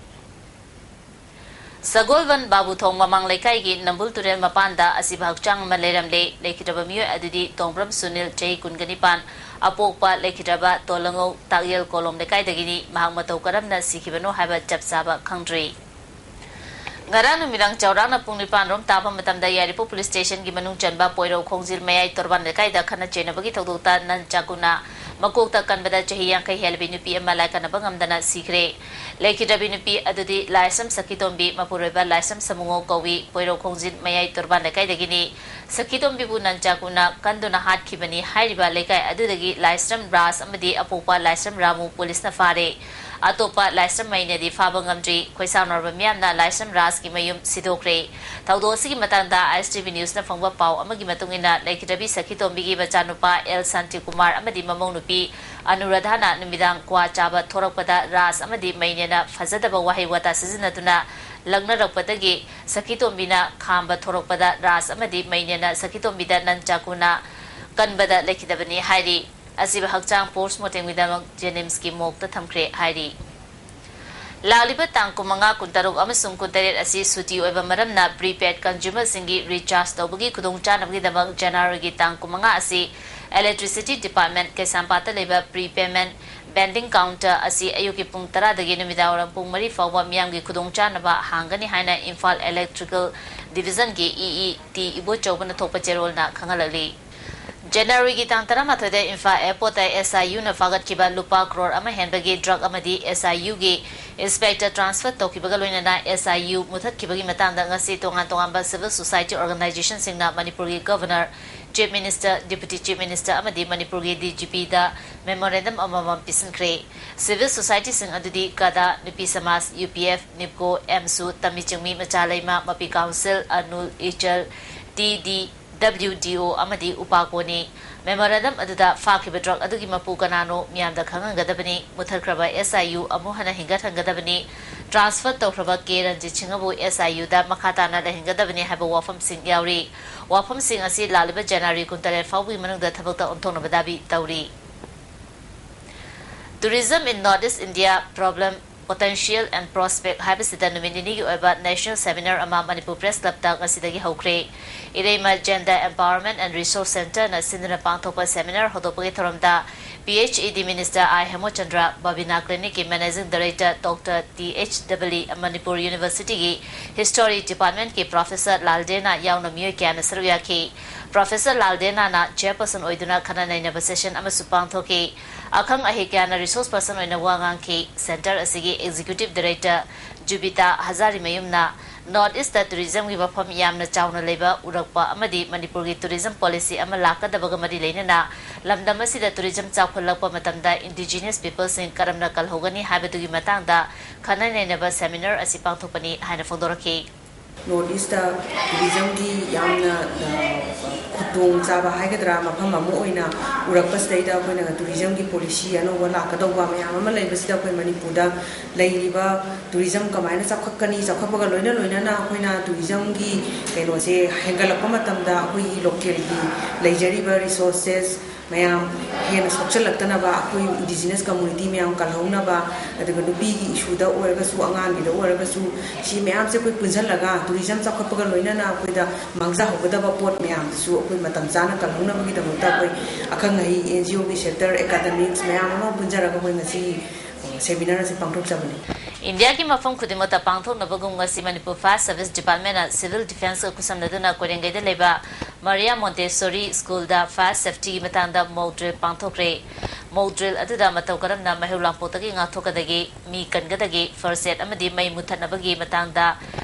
ꯁꯒꯣꯜꯕꯟ ꯕꯥꯕꯨꯊꯣꯡ ꯃꯃꯥꯡ ꯂꯩꯀꯥꯏꯒꯤ ꯅꯝꯕꯨꯜ ꯇꯨꯔꯦꯜ ꯃꯄꯥꯟꯗ ꯑꯁꯤꯕ ꯍꯛꯆꯥꯡ ꯑꯃ ꯂꯩꯔꯝꯂꯦ꯫ ꯂꯩꯈꯤꯗ꯭ꯔꯕ ꯃꯤꯑꯣꯏ ꯑꯗꯨꯗꯤ ꯇꯣꯡꯕ꯭ꯔꯝ ꯁꯨꯅꯤꯜ, ꯆꯍꯤ ꯀꯨꯟꯒ ꯅꯤꯄꯥꯟ, ꯑꯄꯣꯛꯄ ꯂꯩꯈꯤꯗ꯭ꯔꯕ ꯇꯣꯂꯉꯧ ꯇꯥꯛꯌꯦꯜ ꯀꯣꯂꯣꯝ ꯂꯩꯀꯥꯏꯗꯒꯤꯅꯤ꯫ ꯃꯍꯥꯛ ꯃꯇꯧ ꯀꯔꯝꯅ ꯁꯤꯈꯤꯕꯅꯣ ꯍꯥꯏꯕ ꯆꯞ ꯆꯥꯕ ꯈꯪꯗ꯭ꯔꯤ꯫ ꯉꯔꯥꯡ ꯅꯨꯃꯤꯗꯥꯡ ꯆꯥꯎꯔꯥꯛꯅ ꯄꯨꯡ ꯅꯤꯄꯥꯟ ꯔꯣꯝ ꯇꯥꯕ ꯃꯇꯝꯗ ꯌꯥꯏꯔꯤꯄꯣꯛ ꯄꯨꯂꯤꯁ ꯁ꯭ꯇꯦꯁꯟꯒꯤ ꯃꯅꯨꯡ ꯆꯟꯕ ꯄꯣꯏꯔꯧ ꯈꯣꯡꯖꯤꯜ ꯃꯌꯥꯏ ꯇꯣꯔꯕꯥꯟ ꯂꯩꯀꯥꯏꯗ ꯈꯠꯅ ꯆꯩꯅꯕꯒꯤ ꯊꯧꯗꯣꯛꯇ ꯅꯟ ꯆꯥꯀꯨꯅ ꯃꯀꯣꯛꯇ ꯀꯟꯕꯗ ꯆꯍꯤ ꯌꯥꯡꯈꯩ ꯍꯦꯜꯂꯕꯤ ꯅꯨꯄꯤ ꯑꯃ ꯂꯥꯏꯀꯠꯅꯕ ꯉꯝꯗꯅ ꯁꯤꯈ꯭ꯔꯦ꯫ ꯂꯩꯈꯤꯗ꯭ꯔꯕꯤ ꯅꯨꯄꯤ ꯑꯗꯨꯗꯤ ꯂꯥꯏꯁ꯭ꯔꯝ ꯁꯈꯤꯇꯣꯝꯕꯤ, ꯃꯄꯨꯔꯣꯏꯕ ꯂꯥꯏꯁ꯭ꯔꯝ ꯁꯃꯨꯉꯣ ꯀꯧꯏ, ꯄꯣꯏꯔꯧ ꯈꯣꯡꯖꯤꯟ ꯃꯌꯥꯏ ꯇꯣꯔꯕꯥꯟ ꯂꯩꯀꯥꯏꯗꯒꯤꯅꯤ꯫ ꯁꯈꯤꯇꯣꯝꯕꯤꯕꯨ ꯅꯟ ꯆꯥꯀꯨꯅ ꯀꯟꯗꯨꯅ ꯍꯥꯠꯈꯤꯕꯅꯤ꯫ ꯍꯥꯏꯔꯤꯕ ꯂꯩꯀꯥꯏ ꯑꯗꯨꯗꯒꯤ ꯂꯥꯏꯁ꯭ꯔꯝ ꯔꯥꯖ ꯑꯃꯗꯤ ꯑꯄꯣꯛꯄ ꯂꯥꯏꯁ꯭ꯔꯝ ꯔꯥꯃꯨ ꯄꯨꯂꯤꯁꯅ ꯐꯥꯔꯦ꯫ ꯑꯇꯣꯞꯄ ꯂꯥꯏꯁ꯭ꯔꯝ ꯃꯩꯅꯗꯤ ꯐꯥꯕ ꯉꯝꯗ꯭ꯔꯤ꯫ ꯈꯣꯏꯁꯥꯎꯅꯔꯕ ꯃꯤꯌꯥꯝꯅ ꯂꯥꯏꯁ꯭ꯔꯝ ꯔꯥꯖꯀꯤ ꯃꯌꯨꯝ ꯁꯤꯗꯣꯛꯈ꯭ꯔꯦ꯫ ꯊꯧꯗꯣꯛ ꯑꯁꯤꯒꯤ ꯃꯇꯥꯡꯗ ꯑꯥꯏ ꯑꯦꯁ ꯇꯤ ꯚꯤ ꯅ꯭ꯌꯨꯁꯅ ꯐꯪꯕ ꯄꯥꯎ ꯑꯃꯒꯤ ꯃꯇꯨꯡ ꯏꯟꯅ, ꯂꯩꯈꯤꯗ꯭ꯔꯕꯤ ꯁꯈꯤꯇꯣꯝꯕꯤꯒꯤ ꯃꯆꯥꯅꯨꯄꯥ ꯑꯦꯜ ꯁꯥꯟꯇꯤꯀꯨꯃꯥꯔ ꯑꯃꯗꯤ ꯃꯃꯧ ꯅꯨꯄꯤ ꯑꯅꯨꯔꯥꯙꯥꯅ ꯅꯨꯃꯤꯗꯥꯡ ꯀ꯭ꯋꯥ ꯆꯥꯕ ꯊꯣꯔꯛꯄꯗ ꯔꯥꯖ ꯑꯃꯗꯤ ꯃꯩꯅꯦꯅ ꯐꯖꯗꯕ ꯋꯥꯍꯩ ꯋꯥꯇꯥ ꯁꯤꯖꯤꯟꯅꯗꯨꯅ ꯂꯛꯅꯔꯛꯄꯗꯒꯤ ꯁꯈꯤꯇꯣꯝꯕꯤꯅ ꯈꯥꯝꯕ ꯊꯣꯔꯛꯄꯗ ꯔꯥꯖ ꯑꯃꯗꯤ ꯃꯩꯅꯦꯅ ꯁꯈꯤꯇꯣꯝꯕꯤꯗ ꯅꯟ ꯆꯥꯀꯨꯅ ꯀꯟꯕꯗ ꯂꯩꯈꯤꯗꯕꯅꯤ ꯍꯥꯏꯔꯤ꯫ ꯑꯁꯤꯕ ꯍꯛꯆꯥꯡ ꯄꯣꯁꯠꯃꯣꯔꯇꯦꯝꯒꯤꯗꯃꯛ ꯖꯦꯅꯤꯝꯁꯀꯤ ꯃꯣꯔꯒꯇ ꯊꯝꯈ꯭ꯔꯦ ꯍꯥꯏꯔꯤ꯫ ꯂꯥꯛꯂꯤꯕ ꯇꯥꯡ ꯀꯨꯟꯃꯉꯥ, ꯀꯨꯟꯇꯔꯨꯛ ꯑꯃꯁꯨꯡ ꯀꯨꯟꯇꯔꯦꯠ ꯑꯁꯤ ꯁꯨꯇꯤ ꯑꯣꯏꯕ ꯃꯔꯝꯅ, ꯄ꯭ꯔꯤꯄꯦꯗ ꯀꯟꯖꯨꯃꯔꯁꯤꯡꯒꯤ ꯔꯤꯆꯥꯔꯖ ꯇꯧꯕꯒꯤ ꯈꯨꯗꯣꯡꯆꯥꯅꯕꯒꯤꯗꯃꯛ ꯖꯅꯋꯥꯔꯤꯒꯤ ꯇꯥꯡ ꯀꯨꯟꯃꯉꯥ ꯑꯁꯤ ꯏꯂꯦꯛꯇ꯭ꯔꯤꯁꯤꯇꯤ ꯗꯤꯄꯥꯔꯠꯃꯦꯟ ꯀꯩꯁꯥꯝꯄꯥꯠꯇ ꯂꯩꯕ ꯄ꯭ꯔꯤꯄꯦꯃꯦꯟ ꯚꯦꯟꯗꯤꯡ ꯀꯥꯎꯟꯇꯔ ꯑꯁꯤ ꯑꯌꯨꯛꯀꯤ ꯄꯨꯡ ꯇꯔꯥꯗꯒꯤ ꯅꯨꯃꯤꯗꯥꯡꯋꯥꯏꯔꯝ ꯄꯨꯡ ꯃꯔꯤ ꯐꯥꯎꯕ ꯃꯤꯌꯥꯝꯒꯤ ꯈꯨꯗꯣꯡꯆꯥꯅꯕ ꯍꯥꯡꯒꯅꯤ ꯍꯥꯏꯅ Imphal electrical ꯗꯤꯚꯤꯖꯟꯒꯤ E E T ꯏꯕꯣꯆꯧꯕꯅ ꯊꯣꯛꯄ ꯆꯦꯔꯣꯜꯅ ꯈꯪꯍꯜꯂꯛꯂꯤ꯫ ꯖꯅꯋꯥꯔꯤꯒꯤ ꯇꯥꯡ ꯇꯔꯥꯃꯥꯊꯣꯏꯗ ꯏꯝꯐꯥꯜ ꯑꯦꯌꯔꯄꯣꯔꯠꯇ ꯑꯦꯁ ꯑꯥꯏ ꯌꯨꯅ ꯐꯥꯒꯠꯈꯤꯕ ꯂꯨꯄꯥ ꯀ꯭ꯔꯣꯔ ꯑꯃ ꯍꯦꯟꯕꯒꯤ ꯗ꯭ꯔꯒ ꯑꯃꯗꯤ ꯑꯦꯁ ꯑꯥꯏ ꯌꯨꯒꯤ ꯏꯟꯁꯄꯦꯛꯇꯔ ꯇ꯭ꯔꯥꯟꯁꯐꯔ ꯇꯧꯈꯤꯕꯒ ꯂꯣꯏꯅꯅ ꯑꯦꯁ ꯑꯥꯏ ꯌꯨ ꯃꯨꯊꯠꯈꯤꯕꯒꯤ ꯃꯇꯥꯡꯗ ꯉꯁꯤ ꯇꯣꯉꯥꯟ ꯇꯣꯉꯥꯟꯕ ꯁꯤꯚꯤꯜ ꯁꯣꯁꯥꯏꯇꯤ ꯑꯣꯔꯒꯅꯥꯏꯖꯦꯁꯟꯁꯤꯡꯅ ꯃꯅꯤꯄꯨꯔꯒꯤ governor, chief minister, deputy chief minister ꯑꯃꯗꯤ ꯃꯅꯤꯄꯨꯔꯒꯤ ꯗꯤ ꯖꯤ ꯄꯤꯗ ꯃꯦꯃꯣꯔꯦꯟꯗꯝ ꯑꯃꯃꯝ ꯄꯤꯁꯤꯟꯈ꯭ꯔꯦ꯫ ꯁꯤꯚꯤꯜ ꯁꯣꯁꯥꯏꯇꯤꯁꯤꯡ ꯑꯗꯨꯗꯤ ꯀꯗꯥ, ꯅꯨꯄꯤ ꯁꯃꯥꯖ, ꯌꯨ ꯄꯤ ꯑꯦꯐ, ꯅꯤꯞꯀꯣ, ꯑꯦꯝꯁꯨ, ꯇꯝꯃꯤ ꯆꯤꯡꯃꯤ, ꯃꯆꯥ ꯂꯩꯃ, ꯃꯄꯤ council, Avul, ꯏꯆꯜ, T D, W ꯗꯤ ꯑꯣ ꯑꯃꯗꯤ ꯎꯄꯥꯀꯣꯅꯤ꯫ ꯃꯦꯃꯣꯔꯦꯟꯗꯝ ꯑꯗꯨꯗ ꯐꯥꯈꯤꯕ ꯗ꯭ꯔꯒ ꯑꯗꯨꯒꯤ ꯃꯄꯨ ꯀꯅꯥꯅꯣ ꯃꯤꯌꯥꯝꯗ ꯈꯪꯍꯟꯒꯗꯕꯅꯤ, ꯃꯨꯊꯠꯈ꯭ꯔꯕ ꯑꯦꯁ ꯑꯥꯏ ꯌꯨ ꯑꯃꯨꯛ ꯍꯟꯅ ꯍꯤꯡꯒꯠꯍꯟꯒꯗꯕꯅꯤ, ꯇ꯭ꯔꯥꯟꯁꯐꯔ ꯇꯧꯈ꯭ꯔꯕ ꯀꯦ ꯔꯟꯖꯤꯠ ꯁꯤꯡꯍꯕꯨ ꯑꯦꯁ ꯑꯥꯏ ꯌꯨꯗ ꯃꯈꯥ ꯇꯥꯅ ꯂꯩꯍꯟꯒꯗꯕꯅꯤ ꯍꯥꯏꯕ ꯋꯥꯐꯝꯁꯤꯡ ꯌꯥꯎꯔꯤ꯫ ꯋꯥꯐꯝꯁꯤꯡ ꯑꯁꯤ ꯂꯥꯛꯂꯤꯕ ꯖꯅꯋꯥꯔꯤ ꯀꯨꯟꯇꯔꯦꯠ ꯐꯥꯎꯕꯒꯤ ꯃꯅꯨꯡꯗ ꯊꯕꯛꯇ ꯑꯣꯟꯊꯣꯛꯅꯕ ꯗꯥꯕꯤ ꯇꯧꯔꯤ꯫ Tourism in North East India problem Potential and Prospect ꯍꯥꯏꯕꯁꯤꯗ ꯅꯨꯃꯤꯠ ꯅꯤꯅꯤꯒꯤ ꯑꯣꯏꯕ National Seminar ꯑꯃ ꯃꯅꯤꯄꯨꯔ Press Clubꯇ ꯉꯁꯤꯗꯒꯤ ꯍꯧꯈ꯭ꯔꯦ꯫ ꯏꯔꯩꯃ Gender Empowerment and Resource Centreꯅ ꯁꯤꯟꯗꯨꯅ ꯄꯥꯡꯊꯣꯛꯄ seminar ꯍꯧꯗꯣꯛꯄꯒꯤ ꯊꯧꯔꯝꯗ P H E D Minister I ꯍꯦꯃꯣꯆꯟꯗ꯭ꯔ, Babina Clinicꯀꯤ Managing Director Doctor T H Dabali, Manipur Universityꯒꯤ History Departmentꯀꯤ Professor ꯂꯥꯜꯗꯦꯅꯥ ꯌꯥꯎꯅ ꯃꯤꯑꯣꯏ ꯀꯌꯥꯅ ꯁꯔꯨꯛ ꯌꯥꯈꯤ꯫ Professor ꯂꯥꯜꯗꯦꯅꯥꯅ chairperson ꯑꯣꯏꯗꯨꯅ ꯈꯟꯅ ꯅꯩꯅꯕ session ꯑꯃꯁꯨ ꯄꯥꯡꯊꯣꯛꯈꯤ꯫ ꯑꯈꯪ ꯑꯍꯩ ꯀꯌꯥꯅ resource person ꯑꯣꯏꯅ ꯋꯥ ꯉꯥꯡꯈꯤ꯫ Centre ꯑꯁꯤꯒꯤ Executive Director ꯖꯨꯕꯤꯇꯥ ꯍꯖꯥꯔꯤꯃꯌꯨꯝꯅ North Eastꯇ tourismꯒꯤ ꯃꯐꯝ ꯌꯥꯝꯅ ꯆꯥꯎꯅ ꯂꯩꯕ ꯎꯔꯛꯄ ꯑꯃꯗꯤ ꯃꯅꯤꯄꯨꯔꯒꯤ tourism policy ꯑꯃ ꯂꯥꯛꯀꯗꯕꯒ ꯃꯔꯤ ꯂꯩꯅꯅ ꯂꯝꯗꯝ ꯑꯁꯤꯗ tourism ꯆꯥꯎꯈꯠꯂꯛꯄ ꯃꯇꯝꯗ indigenous peopleꯁꯤꯡ ꯀꯔꯝꯅ ꯀꯜꯍꯧꯒꯅꯤ ꯍꯥꯏꯕꯗꯨꯒꯤ ꯃꯇꯥꯡꯗ ꯈꯟꯅ ꯅꯩꯅꯕ seminar ꯑꯁꯤ ꯄꯥꯡꯊꯣꯛꯄꯅꯤ ꯍꯥꯏꯅ ꯐꯣꯡꯗꯣꯔꯛꯈꯤ꯫ North Eastꯇ tourismꯒꯤ ꯌꯥꯝꯅ, ꯑ, ꯈꯨꯗꯣꯡꯆꯥꯕ ꯍꯥꯏꯒꯗ꯭ꯔꯥ, ꯃꯐꯝ ꯑꯃ ꯑꯣꯏꯅ ꯎꯔꯛꯄꯁꯤꯗꯩꯗ ꯑꯩꯈꯣꯏꯅ tourismꯒꯤ policy ꯑꯅꯧꯕ ꯂꯥꯛꯀꯗꯧꯕ ꯃꯌꯥꯝ ꯑꯃ ꯂꯩꯕꯁꯤꯗ ꯑꯩꯈꯣꯏ ꯃꯅꯤꯄꯨꯔꯗ ꯂꯩꯔꯤꯕ tourism ꯀꯃꯥꯏꯅ ꯆꯥꯎꯈꯠꯀꯅꯤ, ꯆꯥꯎꯈꯠꯄꯒ ꯂꯣꯏꯅ ꯂꯣꯏꯅꯅ ꯑꯩꯈꯣꯏꯅ tourismꯒꯤ ꯀꯩꯅꯣꯁꯦ ꯍꯦꯟꯒꯠꯂꯛꯄ ꯃꯇꯝꯗ ꯑꯩꯈꯣꯏꯒꯤ localꯒꯤ ꯂꯩꯖꯔꯤꯕ resources ꯃꯌꯥꯝ ꯍꯦꯟꯅ ꯁꯣꯛꯆꯜꯂꯛꯇꯅꯕ, ꯑꯩꯈꯣꯏ indigenous community ꯃꯌꯥꯝ ꯀꯜꯍꯧꯅꯕ, ꯑꯗꯨꯒ ꯅꯨꯄꯤꯒꯤ issueꯗ ꯑꯣꯏꯔꯒꯁꯨ, ꯑꯉꯥꯡꯒꯤꯗ ꯑꯣꯏꯔꯒꯁꯨ, ꯁꯤ ꯃꯌꯥꯝꯁꯦ ꯑꯩꯈꯣꯏ ꯄꯨꯟꯁꯤꯜꯂꯒ tourism ꯆꯥꯎꯈꯠꯄꯒ ꯂꯣꯏꯅꯅ ꯑꯩꯈꯣꯏꯗ ꯃꯥꯡꯖꯍꯧꯒꯗꯕ ꯄꯣꯠ ꯃꯌꯥꯝꯗꯨꯁꯨ ꯑꯩꯈꯣꯏ ꯃꯇꯝ ꯆꯥꯅ ꯀꯜꯍꯧꯅꯕꯒꯤꯗꯃꯛꯇ ꯑꯩꯈꯣꯏ ꯑꯈꯪ ꯑꯍꯩ, NGOꯒꯤ sector, academics ꯃꯌꯥꯝ ꯑꯃ ꯄꯨꯟꯖꯔꯒ ꯑꯩꯈꯣꯏ ꯉꯁꯤ seminar ꯑꯁꯤ ꯄꯥꯡꯊꯣꯛꯆꯕꯅꯤ꯫ ꯏꯟꯗꯤꯌꯥꯒꯤ ꯃꯐꯝ ꯈꯨꯗꯤꯡꯃꯛꯇ ꯄꯥꯡꯊꯣꯛꯅꯕꯒꯨꯝ ꯉꯁꯤ ꯃꯅꯤꯄꯨꯔ Fire Service Departmentꯅ Civil Defenceꯀ ꯈꯨꯠꯁꯝꯅꯗꯨꯅ ꯀꯣꯏꯔꯦꯡꯒꯩꯗ ꯂꯩꯕ Maria Montessori Schoolꯗ fire safetyꯒꯤ ꯃꯇꯥꯡꯗ mock drill ꯄꯥꯡꯊꯣꯛꯈ꯭ꯔꯦ꯫ Mock drill ꯑꯗꯨꯗ ꯃꯇꯧ ꯀꯔꯝꯅ ꯃꯩꯍꯧ ꯂꯥꯡꯄꯣꯛꯇꯒꯤ ꯉꯥꯛꯊꯣꯛꯀꯗꯒꯦ, ꯃꯤ ꯀꯟꯒꯗꯒꯦ, first aid ꯑꯃꯗꯤ ꯃꯩ ꯃꯨꯊꯠꯅꯕꯒꯤ ꯃꯇꯥꯡꯗ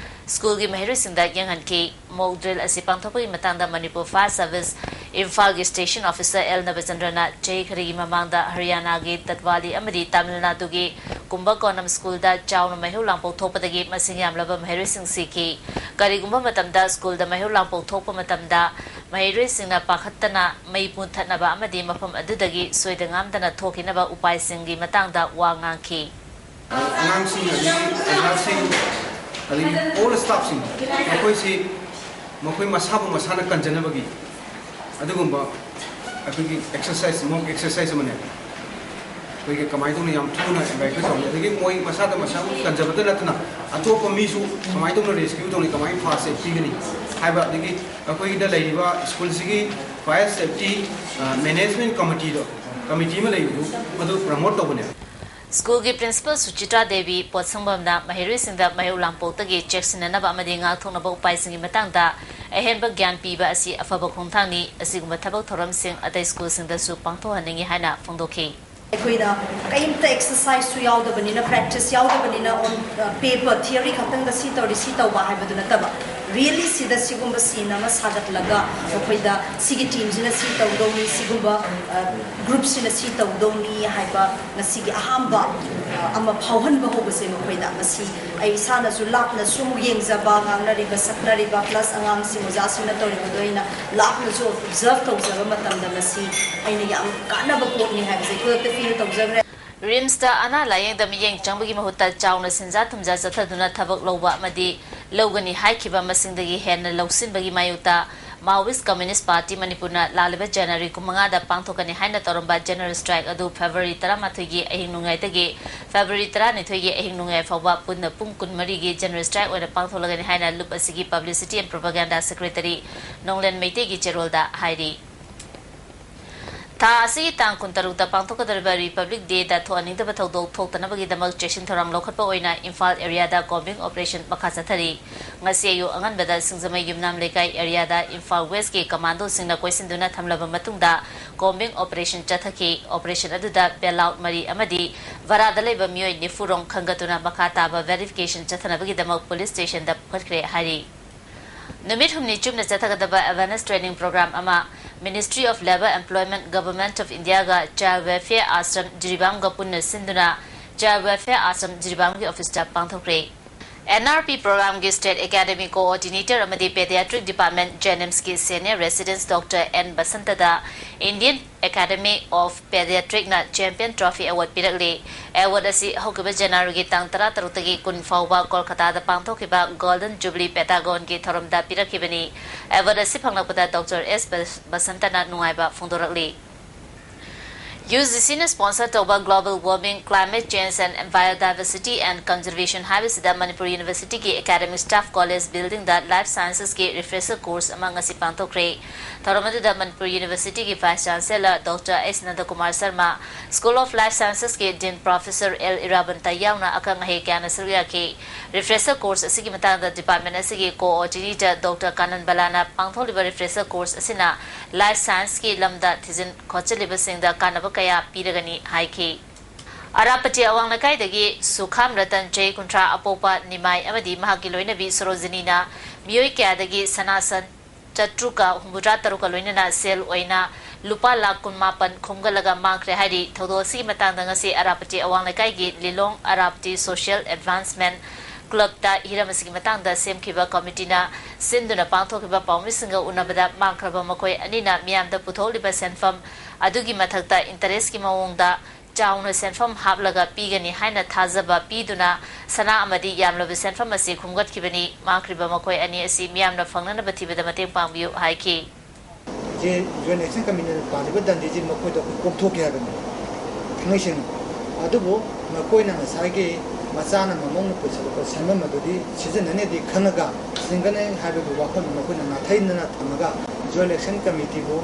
schoolꯒꯤ ꯃꯍꯩꯔꯣꯏꯁꯤꯡꯗ ꯌꯦꯡꯍꯟꯈꯤ꯫ Mock drill ꯑꯁꯤ ꯄꯥꯡꯊꯣꯛꯄꯒꯤ ꯃꯇꯥꯡꯗ ꯃꯅꯤꯄꯨꯔ Fire Service ꯏꯝꯐꯥꯜꯒꯤ station officer L ꯅꯕꯆꯟꯗ꯭ꯔꯅ ꯆꯍꯤ ꯈꯔꯒꯤ ꯃꯃꯥꯡꯗ ꯍꯔꯤꯌꯥꯅꯥꯒꯤ ꯇꯠꯋꯥꯂꯤ ꯑꯃꯗꯤ ꯇꯥꯃꯤꯜ ꯅꯥꯗꯨꯒꯤ ꯀꯨꯝꯕꯀꯣꯅꯝ Schoolꯗ ꯆꯥꯎꯅ ꯃꯩꯍꯧ ꯂꯥꯡꯄꯣꯛ ꯊꯣꯛꯄꯗꯒꯤ ꯃꯁꯤꯡ ꯌꯥꯝꯂꯕ ꯃꯍꯩꯔꯣꯏꯁꯤꯡ ꯁꯤꯈꯤ꯫ ꯀꯔꯤꯒꯨꯝꯕ ꯃꯇꯝꯗ schoolꯗ ꯃꯩꯍꯧ ꯂꯥꯡꯄꯣꯛ ꯊꯣꯛꯄ ꯃꯇꯝꯗ ꯃꯍꯩꯔꯣꯏꯁꯤꯡꯅ ꯄꯥꯈꯠꯇꯅ ꯃꯩ ꯃꯨꯊꯠꯅꯕ ꯑꯃꯗꯤ ꯃꯐꯝ ꯑꯗꯨꯗꯒꯤ ꯁꯣꯏꯗ ꯉꯥꯝꯗꯅ ꯊꯣꯛꯈꯤꯅꯕ ꯎꯄꯥꯏꯁꯤꯡꯒꯤ ꯃꯇꯥꯡꯗ ꯋꯥ ꯉꯥꯡꯈꯤ꯫ ꯑꯉꯥꯡꯁꯤꯡ ꯑꯗꯒꯤ ꯑꯣꯖꯥꯁꯤꯡ ꯑꯗꯒꯤ all staffꯁꯤꯡ ꯃꯈꯣꯏꯁꯤ ꯃꯈꯣꯏ ꯃꯁꯥꯕꯨ ꯃꯁꯥꯅ ꯀꯟꯖꯅꯕꯒꯤ ꯑꯗꯨꯒꯨꯝꯕ ꯑꯩꯈꯣꯏꯒꯤ exercise, mock exercise ꯑꯃꯅꯦ꯫ ꯑꯩꯈꯣꯏꯒꯤ ꯀꯃꯥꯏꯅ ꯇꯧꯅ ꯌꯥꯝ ꯊꯨꯅ ꯑꯦꯝꯄ꯭ꯂꯥꯏ ꯇꯧꯅꯤ, ꯑꯗꯒꯤ ꯃꯣꯏ ꯃꯁꯥꯗ ꯃꯁꯥꯕꯨ ꯀꯟꯖꯕꯇ ꯅꯠꯇꯅ ꯑꯇꯣꯞꯄ ꯃꯤꯁꯨ ꯀꯃꯥꯏꯅ ꯇꯧꯅ ꯔꯦꯁꯀ꯭ꯌꯨ ꯇꯧꯅꯤ, ꯀꯃꯥꯏꯅ ꯐꯥꯁ ꯑꯦꯗ ꯄꯤꯒꯅꯤ ꯍꯥꯏꯕ, ꯑꯗꯒꯤ ꯑꯩꯈꯣꯏꯒꯤꯗ ꯂꯩꯔꯤꯕ ꯁ꯭ꯀꯨꯜꯁꯤꯒꯤ ꯐꯥꯌꯔ ꯁꯦꯐꯇꯤ ꯃꯦꯅꯦꯖꯃꯦꯟ ꯀꯃꯤꯇꯤꯗꯣ, ꯀꯃꯤꯇꯤ ꯑꯃ ꯂꯩꯕꯗꯨ, ꯃꯗꯨ ꯄ꯭ꯔꯃꯣꯠ ꯇꯧꯕꯅꯦ꯫ ꯁ꯭ꯀꯨꯜꯒꯤ ꯄ꯭ꯔꯤꯟꯁꯤꯄꯜ ꯁꯨꯆꯤꯇ꯭ꯔꯥ ꯗꯦꯕꯤ ꯄꯣꯠꯁꯪꯕꯝꯅ ꯃꯍꯩꯔꯣꯏꯁꯤꯡꯗ ꯃꯍꯩꯔꯣꯏ ꯂꯥꯡꯄꯣꯛꯇꯒꯤ ꯆꯦꯛꯁꯤꯟꯅꯅꯕ ꯑꯃꯗꯤ ꯉꯥꯛꯊꯣꯛꯅꯕ ꯎꯄꯥꯏꯁꯤꯡꯒꯤ ꯃꯇꯥꯡꯗ ꯑꯍꯦꯟꯕ ꯒ꯭ꯌꯥꯟ ꯄꯤꯕ ꯑꯁꯤ ꯑꯐꯕ ꯈꯣꯡꯊꯥꯡꯅꯤ꯫ ꯑꯁꯤꯒꯨꯝꯕ ꯊꯕꯛ ꯊꯧꯔꯝꯁꯤꯡ ꯑꯇꯩ ꯁ꯭ꯀꯨꯜꯁꯤꯡꯗꯁꯨ ꯄꯥꯡꯊꯣꯛꯍꯟꯅꯤꯡꯏ ꯍꯥꯏꯅ ꯐꯣꯡꯗꯣꯛꯈꯤ꯫ ꯑꯩꯈꯣꯏꯅ ꯀꯔꯤꯝꯇ ꯑꯦꯛꯁꯔꯁꯥꯏꯁꯁꯨ ꯌꯥꯎꯗꯕꯅꯤꯅ, ꯄ꯭ꯔꯦꯛꯇꯤꯁ ꯌꯥꯎꯗꯕꯅꯤꯅ, ꯑꯣꯟ ꯄꯦꯄꯔ ꯊꯤꯑꯣꯔꯤ ꯈꯛꯇꯪꯗ ꯁꯤ ꯇꯧꯔꯤ, ꯁꯤ ꯇꯧꯕ ꯍꯥꯏꯕꯗꯨ ꯅꯠꯇꯕ, ꯔꯤꯌꯦꯜꯂꯤ ꯁꯤꯗ ꯁꯤꯒꯨꯝꯕ ꯁꯤꯟ ꯑꯃ ꯁꯥꯒꯠꯂꯒ ꯃꯈꯣꯏꯗ ꯁꯤꯒꯤ ꯇꯤꯝꯁꯤꯅ ꯁꯤ ꯇꯧꯗꯧꯅꯤ, ꯁꯤꯒꯨꯝꯕ ꯒ꯭ꯔꯨꯞꯁꯤꯅ ꯁꯤ ꯇꯧꯗꯧꯅꯤ ꯍꯥꯏꯕ ꯉꯁꯤꯒꯤ ꯑꯍꯥꯟꯕ ꯑꯃ ꯐꯥꯎꯍꯟꯕ ꯍꯧꯕꯁꯦ ꯃꯈꯣꯏꯗ, ꯃꯁꯤ ꯑꯩ ꯏꯁꯥꯅꯁꯨ ꯂꯥꯞꯅꯁꯨ ꯑꯃꯨꯛ ꯌꯦꯡꯖꯕ, ꯉꯥꯡꯅꯔꯤꯕ ꯁꯛꯅꯔꯤꯕ, ꯄ꯭ꯂꯁ ꯑꯉꯥꯡꯁꯤꯡ ꯑꯣꯖꯥꯁꯤꯡꯅ ꯇꯧꯔꯤꯕꯗꯣ ꯑꯩꯅ ꯂꯥꯞꯅꯁꯨ ꯑꯣꯕꯖꯔꯕ ꯇꯧꯖꯕ ꯃꯇꯝꯗ ꯃꯁꯤ ꯑꯩꯅ ꯌꯥꯝ ꯀꯥꯟꯅꯕ ꯄꯣꯠꯅꯤ ꯍꯥꯏꯕꯁꯦ ꯈꯨꯗꯛꯇ ꯐꯤꯜ ꯇꯧꯖꯈ꯭ꯔꯦ꯫ ꯔꯤꯝꯁꯇ ꯑꯅꯥ ꯂꯥꯌꯦꯡꯗ ꯃꯤꯠꯌꯦꯡ ꯆꯪꯕꯒꯤ ꯃꯍꯨꯠꯇ ꯆꯥꯎꯅ ꯁꯦꯟꯖꯥ ꯊꯨꯝꯖꯥ ꯆꯠꯊꯗꯨꯅ ꯊꯕꯛ ꯂꯧꯕ ꯑꯃꯗꯤ ꯂꯧꯒꯅꯤ ꯍꯥꯏꯈꯤꯕ ꯃꯁꯤꯡꯗꯒꯤ ꯍꯦꯟꯅ ꯂꯧꯁꯤꯟꯕꯒꯤ ꯃꯥꯌꯣꯛꯇ Maoist Communist Party ꯃꯅꯤꯄꯨꯔꯅ ꯂꯥꯛꯂꯤꯕ ꯖꯅꯋꯥꯔꯤ ꯀꯨꯟꯃꯉꯥꯗ ꯄꯥꯡꯊꯣꯛꯀꯅꯤ ꯍꯥꯏꯅ ꯇꯧꯔꯝꯕ ꯖꯦꯅꯔꯦꯜ ꯁ꯭ꯇ꯭ꯔꯥꯏꯛ ꯑꯗꯨ ꯐꯦꯕ꯭ꯔꯨꯋꯥꯔꯤ ꯇꯔꯥꯃꯥꯊꯣꯏꯒꯤ ꯑꯍꯤꯡ ꯅꯣꯡꯌꯥꯏꯗꯒꯤ ꯐꯦꯕ꯭ꯔꯨꯋꯥꯔꯤ ꯇꯔꯥꯅꯤꯊꯣꯏꯒꯤ ꯑꯍꯤꯡ ꯅꯣꯡꯌꯥꯏ ꯐꯥꯎꯕ ꯄꯨꯟꯅ ꯄꯨꯡ ꯀꯨꯟꯃꯔꯤꯒꯤ ꯖꯦꯅꯔꯦꯜ ꯁ꯭ꯇ꯭ꯔꯥꯏꯛ ꯑꯣꯏꯅ ꯄꯥꯡꯊꯣꯛꯂꯒꯅꯤ ꯍꯥꯏꯅ ꯂꯨꯞ ꯑꯁꯤꯒꯤ ꯄꯕ꯭ꯂꯤꯁꯤꯇꯤ ꯑꯦꯟ ꯄ꯭ꯔꯣꯄꯥꯒꯦꯟꯗꯥ ꯁꯦꯀ꯭ꯔꯦꯇꯔꯤ ꯅꯣꯡꯂꯦꯟ ꯃꯩꯇꯩꯒꯤ ꯆꯦꯔꯣꯜꯗ ꯍꯥꯏꯔꯤ꯫ ꯊꯥ ꯑꯁꯤꯒꯤ ꯇꯥꯡ ꯀꯨꯟꯇꯔꯨꯛꯇ ꯄꯥꯡꯊꯣꯛꯀꯗꯧꯔꯤꯕ ꯔꯤꯄꯕ꯭ꯂꯤꯛ ꯗꯦꯗ ꯊꯣꯛꯍꯟꯅꯤꯡꯗꯕ ꯊꯧꯗꯣꯛ ꯊꯣꯛꯇꯅꯕꯒꯤꯗꯃꯛ ꯆꯦꯛꯁꯤꯟ ꯊꯧꯔꯥꯡ ꯂꯧꯈꯠꯄ ꯑꯣꯏꯅ ꯏꯝꯐꯥꯜ ꯑꯦꯔꯤꯌꯥꯗ ꯀꯣꯝꯕꯤꯡ ꯑꯣꯄꯔꯦꯁꯟ ꯃꯈꯥ ꯆꯠꯊꯔꯤ꯫ ꯉꯁꯤ ꯑꯌꯨꯛ ꯑꯉꯟꯕꯗ ꯁꯤꯡꯖꯃꯩ ꯌꯨꯝꯅꯥꯝ ꯂꯩꯀꯥꯏ ꯑꯦꯔꯤꯌꯥꯗ ꯏꯝꯐꯥꯜ ꯋꯦꯁꯀꯤ ꯀꯃꯥꯟꯗꯣꯁꯤꯡꯅ ꯀꯣꯏꯁꯤꯟꯗꯨꯅ ꯊꯝꯂꯕ ꯃꯇꯨꯡꯗ ꯀꯣꯝꯕꯤꯡ ꯑꯣꯄꯔꯦꯁꯟ ꯆꯠꯊꯈꯤ꯫ ꯑꯣꯄꯔꯦꯁꯟ ꯑꯗꯨꯗ ꯕꯦꯜ ꯑꯥꯎꯠ ꯃꯔꯤ ꯑꯃꯗꯤ ꯚꯔꯥꯗ ꯂꯩꯕ ꯃꯤꯑꯣꯏ ꯅꯤꯐꯨ ꯔꯣꯝ ꯈꯟꯒꯠꯇꯨꯅ ꯃꯈꯥ ꯇꯥꯕ ꯚꯦꯔꯤꯐꯤꯀꯦꯁꯟ ꯆꯠꯊꯅꯕꯒꯤꯗꯃꯛ ꯄꯨꯂꯤꯁ ꯁ꯭ꯇꯦꯁꯟꯗ ꯄꯨꯈꯠꯈ꯭ꯔꯦ ꯍꯥꯏꯔꯤ꯫ ꯅꯨꯃꯤꯠ ꯍꯨꯝꯅꯤ ꯆꯨꯞꯅ ꯆꯠꯊꯒꯗꯕ ꯑꯦꯋꯦꯔꯅꯦꯁ ꯇ꯭ꯔꯦꯅꯤꯡ ꯄ꯭ꯔꯣꯒ꯭ꯔꯥꯝ ꯑꯃ Ministry of Labour Employment, Government of Indiaꯒ Child Welfare Ashram ꯖꯤꯔꯤꯕꯥꯝꯒ ꯄꯨꯟꯅ ꯁꯤꯟꯗꯨꯅ Child Welfare Ashram ꯖꯤꯔꯤꯕꯥꯝꯒꯤ ꯑꯣꯐꯤꯁꯇ ꯄꯥꯡꯊꯣꯛꯈ꯭ꯔꯦ꯫ ꯑꯦꯟ ꯑꯥꯔ ꯄꯤ ꯄ꯭ꯔꯣꯒ꯭ꯔꯥꯝꯒꯤ ꯁ꯭ꯇꯦꯠ ꯑꯦꯀꯥꯗꯃꯤ ꯀꯣꯑꯣꯔꯗꯤꯅꯦꯇꯔ ꯑꯃꯗꯤ ꯄꯦꯗꯤꯌꯥꯇ꯭ꯔꯤꯛ ꯗꯤꯄꯥꯔꯠꯃꯦꯟꯠ ꯖꯦꯅꯤꯝꯁꯀꯤ ꯁꯦꯅꯤꯌꯔ ꯔꯦꯁꯤꯗꯦꯟꯁ ꯗꯣꯛꯇꯔ ꯑꯦꯟ ꯕꯁꯟꯇꯗ Indian Academy of Pediatricꯅ ꯆꯦꯝꯄꯤꯌꯟ ꯇ꯭ꯔꯣꯐꯤ ꯑꯦꯋꯥꯔꯗ ꯄꯤꯔꯛꯂꯤ꯫ ꯑꯦꯋꯥꯔꯗ ꯑꯁꯤ ꯍꯧꯈꯤꯕ ꯖꯅꯋꯥꯔꯤꯒꯤ ꯇꯥꯡ ꯇꯔꯥꯇꯔꯨꯛꯇꯒꯤ ꯀꯨꯟ ꯐꯥꯎꯕ ꯀꯣꯜꯀꯇꯥꯗ ꯄꯥꯡꯊꯣꯛꯈꯤꯕ ꯒꯣꯜꯗꯟ ꯖꯨꯕꯤꯂꯤ ꯄꯦꯇꯥꯒꯣꯟꯒꯤ ꯊꯧꯔꯝꯗ ꯄꯤꯔꯛꯈꯤꯕꯅꯤ꯫ ꯑꯦꯋꯥꯔꯗ ꯑꯁꯤ ꯐꯪꯂꯛꯄꯗ ꯗꯣꯛꯇꯔ ꯑꯦꯁ ꯕꯁꯟꯇꯅ ꯅꯨꯡꯉꯥꯏꯕ ꯐꯣꯡꯗꯣꯔꯛꯂꯤ꯫ UGCꯅ sponsor ꯇꯧꯕ Global Warming, Climate Change and Biodiversity and Conservation ꯍꯥꯏꯕꯁꯤꯗ Manipur Universityꯒꯤ Academic Staff College Buildingꯗ Life Sciencesꯀꯤ refresher course ꯑꯃ ꯉꯁꯤ ꯄꯥꯡꯊꯣꯛꯈ꯭ꯔꯦ꯫ ꯊꯧꯔꯝ ꯑꯗꯨꯗ Manipur Universityꯒꯤ Vice Chancellor Doctor S Nandakumar Sharma, School of Life Sciencesꯀꯤ Dean Professor L Irabanta ꯌꯥꯎꯅ ꯑꯈꯪ ꯑꯍꯩ ꯀꯌꯥꯅ ꯁꯔꯨꯛ ꯌꯥꯈꯤ꯫ Refresher course ꯑꯁꯤꯒꯤ ꯃꯇꯥꯡꯗ department ꯑꯁꯤꯒꯤ coordinator Doctor Kanan Balana ꯄꯥꯡꯊꯣꯛꯂꯤꯕ refresher course ꯑꯁꯤꯅ life scienceꯀꯤ ꯂꯝꯗ ꯊꯤꯖꯤꯟ ꯈꯣꯠꯆꯜꯂꯤꯕꯁꯤꯡꯗ ꯀꯥꯟꯅꯕ ꯀꯌꯥ ꯄꯤꯔꯒꯅꯤ ꯍꯥꯏꯈꯤ꯫ ꯑꯔꯥꯄꯇꯤ ꯑꯋꯥꯡ ꯂꯩꯀꯥꯏꯗꯒꯤ ꯁꯨꯈꯥꯝ ꯔꯇꯟ, ꯆꯍꯤ ꯀꯨꯟꯊ꯭ꯔꯥ, ꯑꯄꯣꯛꯄ ꯅꯤꯃꯥꯏ ꯑꯃꯗꯤ ꯃꯍꯥꯛꯀꯤ ꯂꯣꯏꯅꯕꯤ ꯁꯣꯔꯣꯖꯤꯅꯤꯅ ꯃꯤꯑꯣꯏ ꯀꯌꯥꯗꯒꯤ ꯁꯅꯥ ꯁꯟ ꯆꯥꯇ꯭ꯔꯨꯛꯀ ꯍꯨꯝꯐꯨꯇꯔꯥ ꯇꯔꯨꯛꯀ ꯂꯣꯏꯅꯅ ꯁꯦꯜ ꯑꯣꯏꯅ ꯂꯨꯄꯥ ꯂꯥꯈ ꯀꯨꯟꯃꯥꯄꯟ ꯈꯣꯝꯒꯠꯂꯒ ꯃꯥꯡꯈ꯭ꯔꯦ ꯍꯥꯏꯔꯤ꯫ ꯊꯧꯗꯣꯛ ꯑꯁꯤꯒꯤ ꯃꯇꯥꯡꯗ ꯉꯁꯤ ꯑꯔꯥꯄꯇꯤ ꯑꯋꯥꯡ ꯂꯩꯀꯥꯏꯒꯤ ꯂꯤꯂꯣꯡ ꯑꯔꯥꯄꯇꯤ Social Advancement Clubꯇ ꯍꯤꯔꯝ ꯑꯁꯤꯒꯤ ꯃꯇꯥꯡꯗ ꯁꯦꯝꯈꯤꯕ committeeꯅ ꯁꯤꯟꯗꯨꯅ ꯄꯥꯡꯊꯣꯛꯈꯤꯕ ꯄꯥꯎꯃꯤꯁꯤꯡꯒ ꯎꯅꯕꯗ ꯃꯥꯡꯈ꯭ꯔꯕ ꯃꯈꯣꯏ ꯑꯅꯤꯅ ꯃꯤꯌꯥꯝꯗ ꯄꯨꯊꯣꯛꯂꯤꯕ ꯁꯦꯟꯐꯝ ꯑꯗꯨꯒꯤ ꯃꯊꯛꯇ interestꯀꯤ ꯃꯑꯣꯡꯗ ꯆꯥꯎꯅ ꯁꯦꯟꯐꯝ ꯍꯥꯞꯂꯒ ꯄꯤꯒꯅꯤ ꯍꯥꯏꯅ ꯊꯥꯖꯕ ꯄꯤꯗꯨꯅ ꯁꯅꯥ ꯑꯃꯗꯤ ꯌꯥꯝꯂꯕ ꯁꯦꯟꯐꯝ ꯑꯁꯤ ꯈꯣꯝꯒꯠꯈꯤꯕꯅꯤ꯫ ꯃꯥꯡꯈ꯭ꯔꯤꯕ ꯃꯈꯣꯏ ꯑꯅꯤ ꯑꯁꯤ ꯃꯤꯌꯥꯝꯅ ꯐꯪꯅꯅꯕ ꯊꯤꯕꯗ ꯃꯇꯦꯡ ꯄꯥꯡꯕꯤꯌꯨ ꯍꯥꯏꯈꯤ꯫ ꯖꯦ ꯖꯣꯏꯟ ꯑꯦꯛꯁꯟ ꯀꯃꯤꯇꯤꯅ ꯇꯥꯜꯂꯤꯕ ꯗꯟꯗꯤꯁꯤ ꯃꯈꯣꯏꯗ ꯑꯩꯈꯣꯏ ꯀꯣꯛꯊꯣꯛꯀꯦ ꯍꯥꯏꯕꯅꯤ, ꯊꯥꯡꯃꯩ ꯁꯦꯡꯅ꯫ ꯑꯗꯨꯕꯨ ꯃꯈꯣꯏꯅ ꯉꯁꯥꯏꯒꯤ ꯃꯆꯥꯅ ꯃꯃꯧꯅ ꯄꯨꯁꯤꯜꯂꯛꯄ ꯁꯦꯟꯐꯝ ꯑꯗꯨꯗꯤ ꯁꯤꯖꯤꯟꯅꯅꯦꯗꯤ ꯈꯪꯉꯒ ꯁꯤꯡꯒꯅꯤ ꯍꯥꯏꯕꯒꯤ ꯋꯥꯐꯝ ꯃꯈꯣꯏꯅ ꯅꯥꯊꯩꯗꯅ ꯊꯝꯃꯒ ꯖꯣꯏꯟ ꯑꯦꯛꯁꯟ ꯀꯃꯤꯇꯤꯕꯨ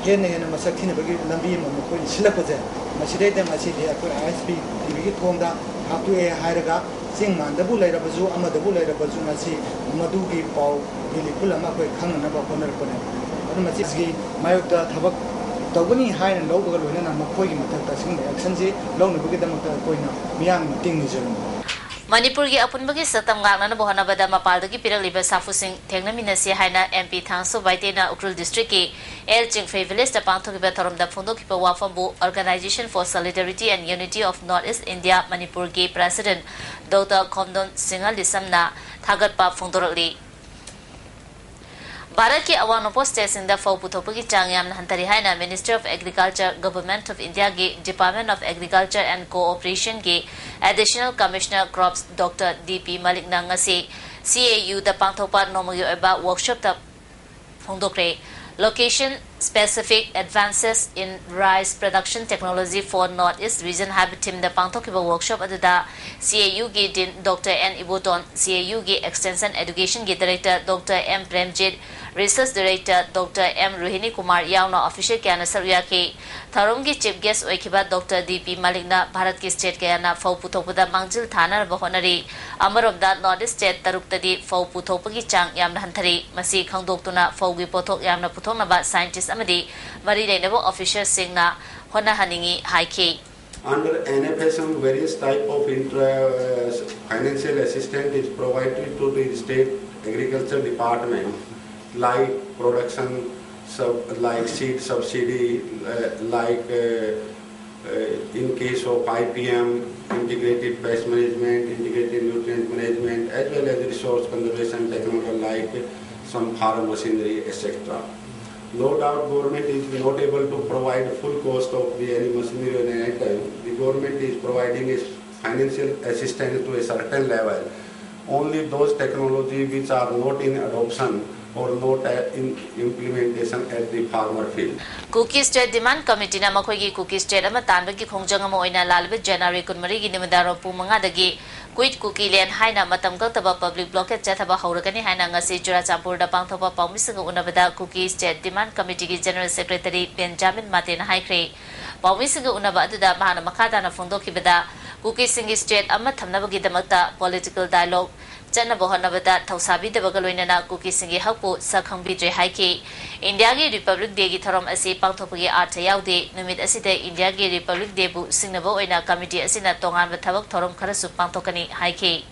ꯍꯦꯟꯅ ꯍꯦꯟꯅ ꯃꯁꯛ ꯊꯤꯅꯕꯒꯤ ꯂꯝꯕꯤ ꯑꯃ ꯃꯈꯣꯏꯅ ꯁꯤꯜꯂꯛꯄꯁꯦ, ꯃꯁꯤꯗꯩꯗ ꯉꯁꯤꯗꯤ ꯑꯩꯈꯣꯏ ISP TVꯒꯤ ꯊꯣꯡꯗ ꯍꯥꯞꯇꯣꯛꯑꯦ ꯍꯥꯏꯔꯒ ꯆꯤꯡ ꯃꯥꯟꯗꯕꯨ ꯂꯩꯔꯕꯁꯨ, ꯑꯃꯗꯕꯨ ꯂꯩꯔꯕꯁꯨ, ꯉꯁꯤ ꯃꯗꯨꯒꯤ ꯄꯥꯎꯒꯤ ꯂꯤꯄꯨꯜ ꯑꯃ ꯑꯩꯈꯣꯏ ꯈꯪꯅꯅꯕ ꯍꯣꯠꯅꯔꯛꯄꯅꯦ꯫ ꯑꯗꯨꯅ ꯃꯁꯤꯒꯤ ꯃꯥꯌꯣꯛꯇ ꯊꯕꯛ ꯇꯧꯒꯅꯤ ꯍꯥꯏꯅ ꯂꯧꯕꯒ ꯂꯣꯏꯅꯅ ꯃꯈꯣꯏꯒꯤ ꯃꯊꯛꯇ ꯑꯁꯤꯒꯨꯝꯕ ꯑꯦꯛꯁꯟꯁꯤ ꯂꯧꯅꯕꯒꯤꯗꯃꯛꯇ ꯑꯩꯈꯣꯏꯅ ꯃꯤꯌꯥꯝꯒꯤ ꯃꯇꯦꯡ ꯅꯤꯖꯔꯝꯃꯤ꯫ ꯃꯅꯤꯄꯨꯔꯒꯤ ꯑꯄꯨꯟꯕꯒꯤ ꯁꯛꯇꯝ ꯉꯥꯛꯅꯅꯕ ꯍꯣꯠꯅꯕꯗ ꯃꯄꯥꯟꯗꯒꯤ ꯄꯤꯔꯛꯂꯤꯕ ꯁꯥꯐꯨꯁꯤꯡ ꯊꯦꯡꯅꯃꯤꯟꯅꯁꯤ ꯍꯥꯏꯅ MP ꯊꯥꯡꯁꯨ ꯕꯥꯏꯇꯦꯅ ꯎꯈ꯭ꯔꯨꯜ districtꯀꯤ ꯑꯦꯜ ꯆꯤꯡꯐꯩ villageꯇ ꯄꯥꯡꯊꯣꯛꯈꯤꯕ ꯊꯧꯔꯝꯗ ꯐꯣꯡꯗꯣꯛꯈꯤꯕ ꯋꯥꯐꯝꯕꯨ Organisation for Solidarity and Unity of North East India ꯃꯅꯤꯄꯨꯔꯒꯤ president Doctor ꯈꯣꯝꯗꯣꯟ ꯁꯤꯡꯍ ꯂꯤꯁꯝꯅ ꯊꯥꯒꯠꯄ ꯐꯣꯡꯗꯣꯔꯛꯂꯤ꯫ ꯚꯥꯔꯠꯀꯤ ꯑꯋꯥꯡ ꯅꯣꯡꯄꯣꯛ stateꯁꯤꯡꯗ ꯐꯧ ꯄꯨꯊꯣꯛꯄꯒꯤ ꯆꯥꯡ ꯌꯥꯝꯅ ꯍꯟꯊꯔꯤ ꯍꯥꯏꯅ Ministry of Agriculture, Government of Indiaꯒꯤ Department of Agriculture and Cooperationꯒꯤ Additional Commissioner Crops Doctor D P ꯃꯂꯤꯛꯅ ꯉꯁꯤ CAUꯗ ꯄꯥꯡꯊꯣꯛꯄ ꯅꯣꯡꯃꯒꯤ ꯑꯣꯏꯕ workshopꯇ ꯐꯣꯡꯗꯣꯛꯈ꯭ꯔꯦ꯫ Location Specific Advances in Rice Production Technology for North East Region ꯍꯥꯏꯕ ꯊꯤꯝꯗ ꯄꯥꯡꯊꯣꯛꯈꯤꯕ ꯋꯥꯔꯛꯁꯣꯞ ꯑꯗꯨꯗ ꯁꯤ ꯑꯦ ꯌꯨꯒꯤ ꯗꯤꯟ doctor and Iboton, C A ꯌꯨꯒꯤ ꯑꯦꯛꯁꯇꯦꯟꯁꯟ ꯑꯦꯗꯨꯀꯦꯁꯟꯒꯤ director doctor M Premjit, research director doctor M Rohini Kumar ꯌꯥꯎꯅ ꯑꯣꯐꯤꯁꯤꯌꯦꯜ ꯀꯌꯥꯅ ꯁꯔꯨꯛ ꯌꯥꯈꯤ꯫ ꯊꯧꯔꯝꯒꯤ ꯆꯤꯐ ꯒꯦꯁ ꯑꯣꯏꯈꯤꯕ ꯗꯣꯛꯇꯔ ꯗꯤ ꯄꯤ ꯃꯥꯂꯤꯛꯅ ꯚꯥꯔꯠꯀꯤ ꯁ꯭ꯇꯦꯠ ꯀꯌꯥꯅ ꯐꯧ ꯄꯨꯊꯣꯛꯄꯗ ꯃꯥꯡꯖꯤꯜ ꯊꯥꯅꯅꯕ ꯍꯣꯠꯅꯔꯤ꯫ ꯑꯃꯔꯣꯝꯗ ꯅꯣꯔꯠ ꯏꯁ ꯁ꯭ꯇꯦꯠ ꯇꯔꯨꯛꯇꯗꯤ ꯐꯧ ꯄꯨꯊꯣꯛꯄꯒꯤ ꯆꯥꯡ ꯌꯥꯝꯅ ꯍꯟꯊꯔꯤ꯫ ꯃꯁꯤ ꯈꯪꯗꯣꯛꯇꯨꯅ ꯐꯧꯒꯤ ꯄꯣꯠꯊꯣꯛ ꯌꯥꯝꯅ ꯄꯨꯊꯣꯛꯅꯕ ꯁꯥꯏꯟꯇꯤꯁ ꯑꯃꯗꯤ ꯃꯔꯤ ꯂꯩꯅꯕ ꯑꯣꯐꯤꯁꯔꯁꯤꯡꯅ ꯍꯣꯠꯅꯍꯟꯅꯤꯡꯏ ꯍꯥꯏꯈꯤ꯫ Under N F S M, various type of intra-, financial assistance is provided to the state agriculture department, like production sub-, like seed subsidy, uh, like, uh, uh, in case of I P M, integrated pest management, integrated nutrient management, as well as resource conservation technology like some farm machinery, et cetera. No doubt, government is not able to provide full cost of the any machinery or any item. The government is providing a financial assistance to a certain level. Only those technology which are not in adoption or not, uh, in implementation at the farmer field. Kuki State Demand Committeeꯅ ꯃꯈꯣꯏꯒꯤ ꯀꯨꯀꯤ state ꯑꯃ ꯇꯥꯟꯕꯒꯤ ꯈꯣꯡꯖꯪ ꯑꯃ ꯑꯣꯏꯅ ꯂꯥꯛꯂꯤꯕ ꯖꯅꯋꯥꯔꯤ ꯀꯨꯟꯃꯔꯤꯒꯤ ꯅꯨꯃꯤꯗꯥꯡꯋꯥꯏꯔꯝ ꯄꯨꯡ ꯃꯉꯥꯗꯒꯤ Quit Kuki Land ꯍꯥꯏꯅ ꯃꯇꯝ ꯀꯛꯇꯕ ꯄꯕ꯭ꯂꯤꯛ ꯕ꯭ꯂꯣꯀꯦꯠ ꯆꯠꯊꯕ ꯍꯧꯔꯒꯅꯤ ꯍꯥꯏꯅ ꯉꯁꯤ ꯆꯨꯔꯥꯆꯥꯟꯄꯨꯔꯗ ꯄꯥꯡꯊꯣꯛꯄ ꯄꯥꯎꯃꯤꯁꯤꯡꯒ ꯎꯅꯕꯗ ꯀꯨꯀꯤ ꯁ꯭ꯇꯦꯠ ꯗꯤꯃꯥꯟ ꯀꯃꯤꯇꯤꯒꯤ ꯖꯦꯅꯔꯦꯜ ꯁꯦꯀ꯭ꯔꯦꯇꯔꯤ ꯕꯦꯟꯖꯥꯃꯤꯟ ꯃꯥꯇꯦꯅ ꯍꯥꯏꯈ꯭ꯔꯦ꯫ ꯄꯥꯎꯃꯤꯁꯤꯡꯒ ꯎꯅꯕ ꯑꯗꯨꯗ ꯃꯍꯥꯛꯅ ꯃꯈꯥ ꯇꯥꯅ ꯐꯣꯡꯗꯣꯛꯈꯤꯕꯗ, ꯀꯨꯀꯤꯁꯤꯡꯒꯤ ꯁ꯭ꯇꯦꯠ ꯑꯃ ꯊꯝꯅꯕꯒꯤꯗꯃꯛꯇ ꯄꯣꯂꯤꯇꯤꯀꯦꯜ ꯗꯥꯏꯂꯣꯒ ꯆꯠꯅꯕ ꯍꯣꯠꯅꯕꯗ ꯊꯧꯁꯥꯕꯤꯗꯕꯒ ꯂꯣꯏꯅꯅ ꯀꯨꯀꯤꯁꯤꯡꯒꯤ ꯍꯛꯄꯨ ꯁꯛ ꯈꯪꯕꯤꯗ꯭ꯔꯦ ꯍꯥꯏꯈꯤ꯫ ꯏꯟꯗꯤꯌꯥꯒꯤ ꯔꯤꯄꯕ꯭ꯂꯤꯛ ꯗꯦꯒꯤ ꯊꯧꯔꯝ ꯑꯁꯤ ꯄꯥꯡꯊꯣꯛꯄꯒꯤ ꯑꯥꯔꯊ ꯌꯥꯎꯗꯦ꯫ ꯅꯨꯃꯤꯠ ꯑꯁꯤꯗ ꯏꯟꯗꯤꯌꯥꯒꯤ ꯔꯤꯄꯕ꯭ꯂꯤꯛ ꯗꯦꯕꯨ ꯁꯤꯡꯅꯕ ꯑꯣꯏꯅ ꯀꯃꯤꯇꯤ ꯑꯁꯤꯅ ꯇꯣꯉꯥꯟꯕ ꯊꯕꯛ ꯊꯧꯔꯝ ꯈꯔꯁꯨ ꯄꯥꯡꯊꯣꯛꯀꯅꯤ ꯍꯥꯏꯈꯤ꯫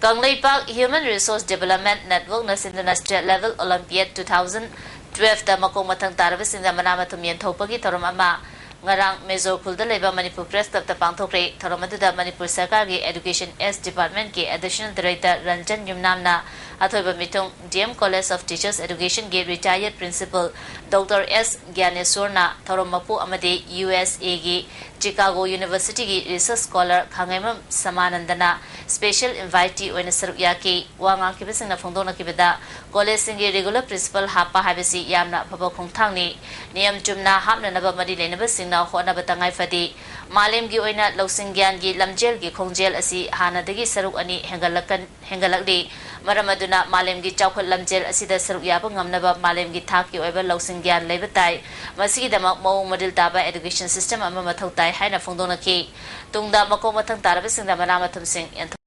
ꯀꯪꯂꯩꯄꯥꯛ Human Resource Development Networkꯅ ꯁꯤꯟꯗꯨꯅ State Level Olympiad two thousand twelveꯇ ꯃꯈꯣꯡ ꯃꯊꯪ ꯇꯥꯔꯕꯁꯤꯡꯗ ꯃꯅꯥ ꯃꯊꯨꯝ ꯌꯦꯟꯊꯣꯛꯄꯒꯤ ꯊꯧꯔꯝ ꯑꯃ ꯉꯔꯥꯡ ꯃꯦꯖꯣꯔ ꯈꯨꯜꯗ ꯂꯩꯕ ꯃꯅꯤꯄꯨꯔ ꯄ꯭ꯔꯦꯁ ꯀ꯭ꯂꯕꯇ ꯄꯥꯡꯊꯣꯛꯈ꯭ꯔꯦ꯫ ꯊꯧꯔꯝ ꯑꯗꯨꯗ ꯃꯅꯤꯄꯨꯔ ꯁꯔꯀꯥꯔꯒꯤ Education S Departmentꯀꯤ Additional Director Ranjan ꯌꯨꯝꯅꯥꯝꯅ ꯑꯊꯣꯏꯕ ꯃꯤꯊꯨꯡ, D M College of Teachers Educationꯒꯤ retired principal ꯗꯣꯛꯇꯔ ꯑꯦꯁ ꯒ꯭ꯌꯥꯅꯦꯁꯣꯔꯅ ꯊꯧꯔꯝ ꯃꯄꯨ ꯑꯃꯗꯤ U S Aꯒꯤ Chicago Universityꯒꯤ research scholar ꯈꯥꯡꯉꯩꯃꯝ ꯁꯃꯥꯅꯟꯗꯅ special invitee ꯑꯣꯏꯅ ꯁꯔꯨꯛ ꯌꯥꯈꯤ꯫ ꯋꯥ ꯉꯥꯡꯈꯤꯕꯁꯤꯡꯅ ꯐꯣꯡꯗꯣꯛꯅꯈꯤꯕꯗ, ꯀꯣꯂꯦꯖꯁꯤꯡꯒꯤ regular principal ꯍꯥꯞꯄ ꯍꯥꯏꯕꯁꯤ ꯌꯥꯝꯅ ꯑꯐꯕ ꯈꯣꯡꯊꯥꯡꯅꯤ꯫ ꯅꯤꯌꯝ ꯆꯨꯝꯅ ꯍꯥꯞꯅꯅꯕ ꯃꯔꯤ ꯂꯩꯅꯕꯁꯤꯡꯅ ꯍꯣꯠꯅꯕ ꯇꯉꯥꯏ ꯐꯗꯦ꯫ ꯃꯥꯂꯦꯝꯒꯤ ꯑꯣꯏꯅ ꯂꯧꯁꯤꯡ ꯒ꯭ꯌꯥꯟꯒꯤ ꯂꯝꯖꯦꯜꯒꯤ ꯈꯣꯡꯖꯦꯜ ꯑꯁꯤ ꯍꯥꯟꯅꯗꯒꯤ ꯁꯔꯨꯛ ꯑꯅꯤ ꯍꯦꯟꯒꯠꯂꯛꯀꯟ-, ꯍꯦꯟꯒꯠꯂꯛꯂꯤ꯫ ꯃꯔꯝ ꯑꯗꯨꯅ ꯃꯥꯂꯦꯝꯒꯤ ꯆꯥꯎꯈꯠ ꯂꯝꯖꯦꯜ ꯑꯁꯤꯗ ꯁꯔꯨꯛ ꯌꯥꯕ ꯉꯝꯅꯕ ꯃꯥꯂꯦꯝꯒꯤ ꯊꯥꯛꯀꯤ ꯑꯣꯏꯕ ꯂꯧꯁꯤꯡ ꯒ꯭ꯌꯥꯟ ꯂꯩꯕ ꯇꯥꯏ꯫ ꯃꯁꯤꯒꯤꯗꯃꯛ ꯃꯑꯣꯡ ꯃꯔꯤꯜ ꯇꯥꯕ education system ꯑꯃ ꯃꯊꯧ ꯇꯥꯏ ꯍꯥꯏꯅ ꯐꯣꯡꯗꯣꯛꯅꯈꯤ꯫ ꯇꯨꯡꯗ ꯃꯀꯣꯛ ꯃꯊꯪ ꯇꯥꯔꯕꯁꯤꯡꯗ ꯃꯅꯥ ꯃꯊꯨꯝꯁꯤꯡ ꯌꯦꯟꯊꯣꯛ-,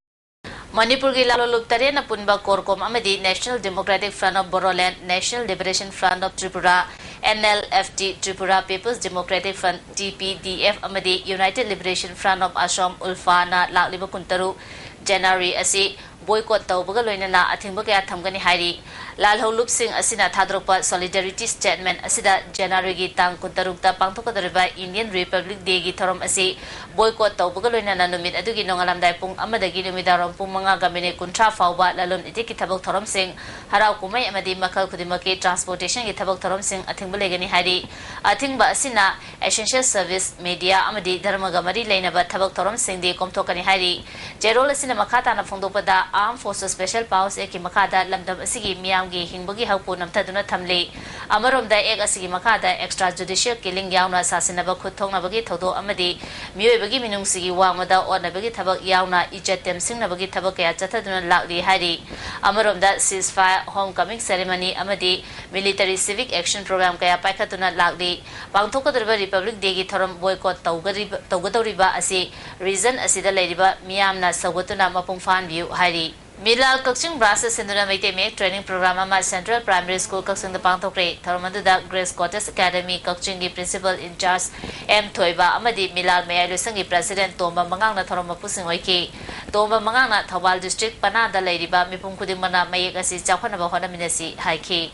ꯃꯅꯤꯄꯨꯔꯒꯤ ꯂꯥꯂꯣꯡꯂꯨꯞ ꯇꯔꯦꯠꯅ ꯄꯨꯟꯕ CORCOM ꯑꯃꯗꯤ National Democratic Front of Bodoland, National Liberation Front of Tripura, N L F T, Tripura People's Democratic Front, T P D F, ꯑꯃꯗꯤ United Liberation Front of Assam, ULFA, ꯅ ꯂꯥꯛꯂꯤꯕ ꯀꯨꯟꯇꯔꯨꯛ January ꯑꯁꯤ boycott ꯇꯧꯕꯒ ꯂꯣꯏꯅꯅ ꯑꯊꯤꯡꯕ ꯀꯌꯥ ꯊꯝꯒꯅꯤ ꯍꯥꯏꯔꯤ꯫ ꯂꯥꯜꯍꯧꯂꯨꯞꯁꯤꯡ ꯑꯁꯤꯅ ꯊꯥꯗꯣꯔꯛꯄ solidarity statement ꯑꯁꯤꯗ January ꯒꯤ ꯇꯥꯡ ꯀꯨꯟꯇꯔꯨꯛꯇ ꯄꯥꯡꯊꯣꯛꯀꯗꯧꯔꯤꯕ Indian Republic Day ꯒꯤ ꯊꯧꯔꯝ ꯑꯁꯤ boycott ꯇꯧꯕꯒ ꯂꯣꯏꯅꯅ ꯅꯨꯃꯤꯠ ꯑꯗꯨꯒꯤ ꯅꯣꯡꯉꯥꯜꯂꯝꯗꯥꯏ ꯄꯨꯡ ꯑꯃꯗꯒꯤ ꯅꯨꯃꯤꯗꯥꯡꯋꯥꯏꯔꯝ ꯄꯨꯡ ꯃꯉꯥꯒ minute ꯀꯨꯟꯊ꯭ꯔꯥ ꯐꯥꯎꯕ ꯂꯂꯣꯟ ꯏꯇꯤꯛꯀꯤ ꯊꯕꯛ ꯊꯧꯔꯝꯁꯤꯡ, ꯍꯔꯥꯎ ꯀꯨꯝꯍꯩ ꯑꯃꯗꯤ ꯃꯈꯜ ꯈꯨꯗꯤꯡꯃꯛꯀꯤ transportation ꯒꯤ ꯊꯕꯛ ꯊꯧꯔꯝꯁꯤꯡ ꯑꯊꯤꯡꯕ ꯂꯩꯒꯅꯤ ꯍꯥꯏꯔꯤ꯫ ꯑꯊꯤꯡꯕ ꯑꯁꯤꯅ essential service, media ꯑꯃꯗꯤ ꯙꯔꯃꯒ ꯃꯔꯤ ꯂꯩꯅꯕ ꯊꯕꯛ ꯊꯧꯔꯝꯁꯤꯡꯗꯤ ꯀꯣꯝꯊꯣꯛꯀꯅꯤ ꯍꯥꯏꯔꯤ꯫ ꯆꯦꯔꯣꯜ ꯑꯁꯤꯅ ꯃꯈꯥ ꯇꯥꯅ ꯐꯣꯡꯗꯣꯛꯄꯗ, Armed Forces Special Powers Act ꯀꯤ ꯃꯈꯥꯗ ꯂꯝꯗꯝ ꯑꯁꯤꯒꯤ ꯃꯤꯌꯥꯝꯒꯤ ꯍꯤꯡꯕꯒꯤ ꯍꯛꯄꯨ ꯅꯝꯊꯗꯨꯅ ꯊꯝꯂꯤ꯫ ꯑꯃꯔꯣꯝꯗ, Act ꯑꯁꯤꯒꯤ ꯃꯈꯥꯗ extra judicial killing ꯌꯥꯎꯅ ꯁꯥꯁꯤꯟꯅꯕ ꯈꯨꯠ ꯊꯣꯛꯅꯕꯒꯤ ꯊꯧꯗꯣꯛ ꯑꯃꯗꯤ ꯃꯤꯑꯣꯏꯕꯒꯤ ꯃꯤꯅꯨꯡꯁꯤꯒꯤ ꯋꯥꯡꯃꯗ ꯑꯣꯠꯅꯕꯒꯤ ꯊꯕꯛ ꯌꯥꯎꯅ ꯏꯖꯠ ꯇꯦꯝꯁꯤꯡꯅꯕꯒꯤ ꯊꯕꯛ ꯀꯌꯥ ꯆꯠꯊꯗꯨꯅ ꯂꯥꯛꯂꯤ ꯍꯥꯏꯔꯤ꯫ ꯑꯃꯔꯣꯝꯗ, ceasefire, homecoming ceremony ꯑꯃꯗꯤ military civic action program ꯀꯌꯥ ꯄꯥꯏꯈꯠꯇꯨꯅ ꯂꯥꯛꯂꯤ꯫ ꯄꯥꯡꯊꯣꯛꯀꯗꯧꯔꯤꯕ Republic Day ꯒꯤ ꯊꯧꯔꯝ boycott ꯇꯧꯒꯔꯤꯕ-, ꯇꯧꯒꯗꯧꯔꯤꯕ ꯑꯁꯤ region ꯑꯁꯤꯗ ꯂꯩꯔꯤꯕ ꯃꯤꯌꯥꯝꯅ ꯁꯧꯒꯠꯇꯨꯅ ꯃꯄꯨꯡ ꯐꯥꯍꯟꯕꯤꯌꯨ ꯍꯥꯏꯔꯤ꯫ ꯃꯤꯂꯥꯜ ꯀꯛꯆꯤꯡ branch ꯁꯤꯟꯗꯨꯅ ꯃꯩꯇꯩ ꯃꯌꯦꯛ training program ꯑꯃ Central Primary School ꯀꯛꯆꯤꯡꯗ ꯄꯥꯡꯊꯣꯛꯈ꯭ꯔꯦ꯫ ꯊꯧꯔꯝ ꯑꯗꯨꯗ Grace Cottage Academy ꯀꯛꯆꯤꯡꯒꯤ principal in charge M ꯊꯣꯏꯕ ꯑꯃꯗꯤ ꯃꯤꯂꯥꯜ ꯃꯌꯥꯏ ꯂꯣꯏꯁꯪꯒꯤ president ꯇꯣꯝꯕ ꯃꯉꯥꯡꯅ ꯊꯧꯔꯝ ꯃꯄꯨꯁꯤꯡ ꯑꯣꯏꯈꯤ꯫ ꯇꯣꯝꯕ ꯃꯉꯥꯡꯅ ꯊꯧꯕꯥꯜ district ꯄꯅꯥꯗ ꯂꯩꯔꯤꯕ ꯃꯤꯄꯨꯝ ꯈꯨꯗꯤꯡꯃꯛꯅ ꯃꯌꯦꯛ ꯑꯁꯤ ꯆꯥꯎꯈꯠꯅꯕ ꯍꯣꯠꯅꯃꯤꯟꯅꯁꯤ ꯍꯥꯏꯈꯤ꯫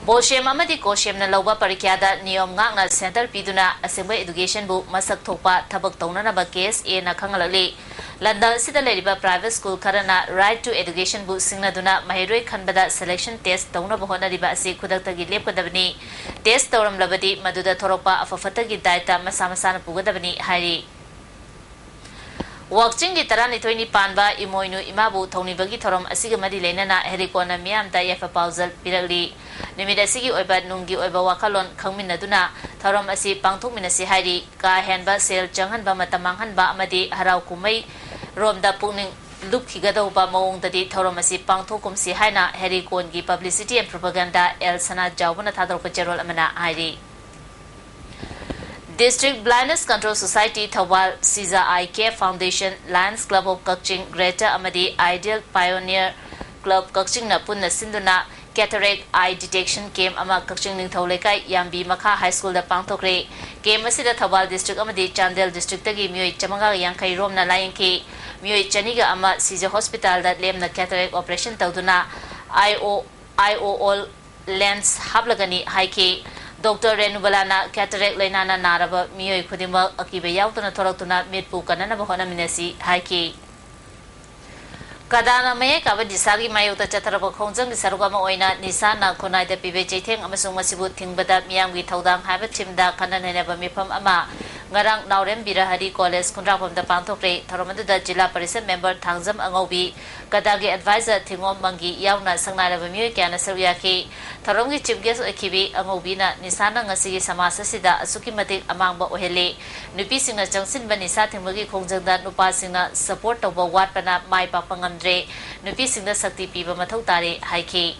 ꯕꯣꯁꯦꯝ ꯑꯃꯗꯤ ꯀꯣꯁꯦꯝꯅ ꯂꯧꯕ ꯄꯔꯤꯈ꯭ꯌꯥꯗ ꯅꯤꯌꯣꯝ ꯉꯥꯛꯅ center ꯄꯤꯗꯨꯅ ꯑꯁꯦꯡꯕ education ꯕꯨ ꯃꯁꯛ ꯊꯣꯛꯄ ꯊꯕꯛ ꯇꯧꯅꯅꯕ K S A ꯅ ꯈꯪꯍꯜꯂꯛꯂꯤ꯫ ꯂꯝꯗꯝ ꯑꯁꯤꯗ ꯂꯩꯔꯤꯕ private school ꯈꯔꯅ Right to Education ꯕꯨ ꯁꯤꯡꯅꯗꯨꯅ ꯃꯍꯩꯔꯣꯏ ꯈꯟꯕꯗ selection test ꯇꯧꯅꯕ ꯍꯣꯠꯅꯔꯤꯕ ꯑꯁꯤ ꯈꯨꯗꯛꯇꯒꯤ ꯂꯦꯞꯀꯗꯕꯅꯤ꯫ Test ꯇꯧꯔꯝꯂꯕꯗꯤ ꯃꯗꯨꯗ ꯊꯣꯔꯛꯄ ꯑꯐ ꯐꯠꯇꯒꯤ ꯗꯥꯏꯇ ꯃꯁꯥ ꯃꯁꯥꯅ ꯄꯨꯒꯗꯕꯅꯤ ꯍꯥꯏꯔꯤ꯫ ꯋꯥꯛꯆꯤꯡꯒꯤ ꯇꯔꯥꯅꯤꯊꯣꯏꯅꯤ ꯄꯥꯟꯕ ꯏꯃꯣꯏꯅꯨ ꯏꯃꯥꯕꯨ ꯊꯧꯅꯤꯕꯒꯤ ꯊꯧꯔꯝ ꯑꯁꯤꯒ ꯃꯔꯤ ꯂꯩꯅꯅ ꯍꯦꯔꯤꯀꯣꯟꯅ ꯃꯤꯌꯥꯝꯗ ꯌꯥꯏꯐ ꯄꯥꯎꯖꯦꯜ ꯄꯤꯔꯛꯂꯤ꯫ ꯅꯨꯃꯤꯠ ꯑꯁꯤꯒꯤ ꯑꯣꯏꯕ ꯅꯨꯡꯒꯤ ꯑꯣꯏꯕ ꯋꯥꯈꯜꯂꯣꯟ ꯈꯪꯃꯤꯟꯅꯗꯨꯅ ꯊꯧꯔꯝ ꯑꯁꯤ ꯄꯥꯡꯊꯣꯛꯃꯤꯟꯅꯁꯤ ꯍꯥꯏꯔꯤ꯫ ꯀꯥ ꯍꯦꯟꯕ ꯁꯦꯜ ꯆꯪꯍꯟꯕ, ꯃꯇꯝ ꯃꯥꯡꯍꯟꯕ ꯑꯃꯗꯤ ꯍꯔꯥꯎ ꯀꯨꯝꯍꯩ ꯔꯣꯝꯗ ꯄꯨꯛꯅꯤꯡ ꯂꯨꯞꯈꯤꯒꯗꯧꯕ ꯃꯑꯣꯡꯗꯗꯤ ꯊꯧꯔꯝ ꯑꯁꯤ ꯄꯥꯡꯊꯣꯛꯀꯨꯝꯁꯤ ꯍꯥꯏꯅ ꯍꯦꯔꯤꯀꯣꯟꯒꯤ publicity and propaganda ꯑꯦꯜ ꯁꯅꯥ ꯖꯥꯎꯕꯅ ꯊꯥꯗꯣꯔꯛꯄ ꯆꯦꯔꯣꯜ ꯑꯃꯅ ꯍꯥꯏꯔꯤ꯫ District Blindness Control Society Thoubal, Siza Eye Care Foundation, Lions Club of Kakching Greater ꯑꯃꯗꯤ Ideal Pioneer Club ꯀꯛꯆꯤꯡꯅ ꯄꯨꯟꯅ ꯁꯤꯟꯗꯨꯅ cataract eye detection camp ꯑꯃ ꯀꯛꯆꯤꯡ ꯅꯤꯡꯊꯧ ꯂꯩꯀꯥꯏ ꯌꯥꯝꯕꯤ ꯃꯈꯥ high schoolꯗ ꯄꯥꯡꯊꯣꯛꯈ꯭ꯔꯦ꯫ Camp ꯑꯁꯤꯗ ꯊꯧꯕꯥꯜ district ꯑꯃꯗꯤ ꯆꯥꯟꯗꯦꯜ districtꯇꯒꯤ ꯃꯤꯑꯣꯏ ꯆꯥꯃꯉꯥꯒ ꯌꯥꯡꯈꯩ ꯔꯣꯝꯅ ꯂꯥꯌꯦꯡꯈꯤ꯫ ꯃꯤꯑꯣꯏ ꯆꯅꯤꯒ ꯑꯃ Siza Hospitalꯗ ꯂꯦꯝꯅ cataract operation ꯇꯧꯗꯨꯅ IO IOL lens ꯍꯥꯞꯂꯒꯅꯤ ꯍꯥꯏꯈꯤ꯫ Doctor ꯔꯦꯅꯨꯕꯂꯥꯅ cataract ꯂꯥꯏꯅꯥꯅ ꯅꯥꯔꯕ ꯃꯤꯑꯣꯏ ꯈꯨꯗꯤꯡꯃꯛ ꯑꯀꯤꯕ ꯌꯥꯎꯗꯅ ꯊꯣꯔꯛꯇꯨꯅ ꯃꯤꯠꯄꯨ ꯀꯟꯅꯅꯕ ꯍꯣꯠꯅꯃꯤꯟꯅꯁꯤ ꯍꯥꯏꯈꯤ꯫ ꯀꯗꯥꯅ ꯃꯌꯥꯏ ꯀꯥꯕ ꯅꯤꯁꯥꯒꯤ ꯃꯥꯌꯣꯛꯇ ꯆꯠꯊꯔꯛꯄ ꯈꯣꯡꯖꯪꯒꯤ ꯁꯔꯨꯛ ꯑꯃ ꯑꯣꯏꯅ ꯅꯤꯁꯥꯅ ꯈꯨꯟꯅꯥꯏꯗ ꯄꯤꯕ ꯆꯩꯊꯦꯡ ꯑꯃꯁꯨꯡ ꯃꯁꯤꯕꯨ ꯊꯤꯡꯕꯗ ꯃꯤꯌꯥꯝꯒꯤ ꯊꯧꯗꯥꯡ ꯍꯥꯏꯕ themeꯗ ꯈꯟꯅ ꯅꯩꯅꯕ ꯃꯤꯐꯝ ꯑꯃ ꯉꯔꯥꯡ ꯅꯥꯎꯔꯦꯝ ꯕꯤꯔꯍꯔꯤ college ꯈꯨꯟꯗ꯭ꯔꯥꯛꯄꯝꯗ ꯄꯥꯡꯊꯣꯛꯈ꯭ꯔꯦ꯫ ꯊꯧꯔꯝ ꯑꯗꯨꯗ ꯖꯤꯂꯥ ꯄꯔꯤꯁꯗ member ꯊꯥꯡꯖꯝ ꯑꯉꯧꯕꯤ, ꯀꯗꯥꯒꯤ advisor ꯊꯤꯉꯣꯝ ꯃꯪꯒꯤ ꯌꯥꯎꯅ ꯁꯛꯅꯥꯏꯔꯕ ꯃꯤꯑꯣꯏ ꯀꯌꯥꯅ ꯁꯔꯨꯛ ꯌꯥꯈꯤ꯫ ꯊꯧꯔꯝꯒꯤ chief guest ꯑꯣꯏꯈꯤꯕꯤ ꯑꯉꯧꯕꯤꯅ ꯅꯤꯁꯥꯅ ꯉꯁꯤꯒꯤ ꯁꯃꯥꯖ ꯑꯁꯤꯗ ꯑꯁꯨꯛꯀꯤ ꯃꯇꯤꯛ ꯑꯃꯥꯡꯕ ꯑꯣꯏꯍꯜꯂꯤ꯫ ꯅꯨꯄꯤꯁꯤꯡꯅ ꯆꯪꯁꯤꯟꯕ ꯅꯤꯁꯥ ꯊꯤꯡꯕꯒꯤ ꯈꯣꯡꯖꯪꯗ ꯅꯨꯄꯥꯁꯤꯡꯅ support ꯇꯧꯕ ꯋꯥꯠꯄꯅ ꯃꯥꯏ ꯄꯥꯛꯄ ꯉꯝꯗ꯭ꯔꯦ꯫ ꯅꯨꯄꯤꯁꯤꯡꯗ ꯁꯛꯇꯤ ꯄꯤꯕ ꯃꯊꯧ ꯇꯥꯔꯦ ꯍꯥꯏꯈꯤ꯫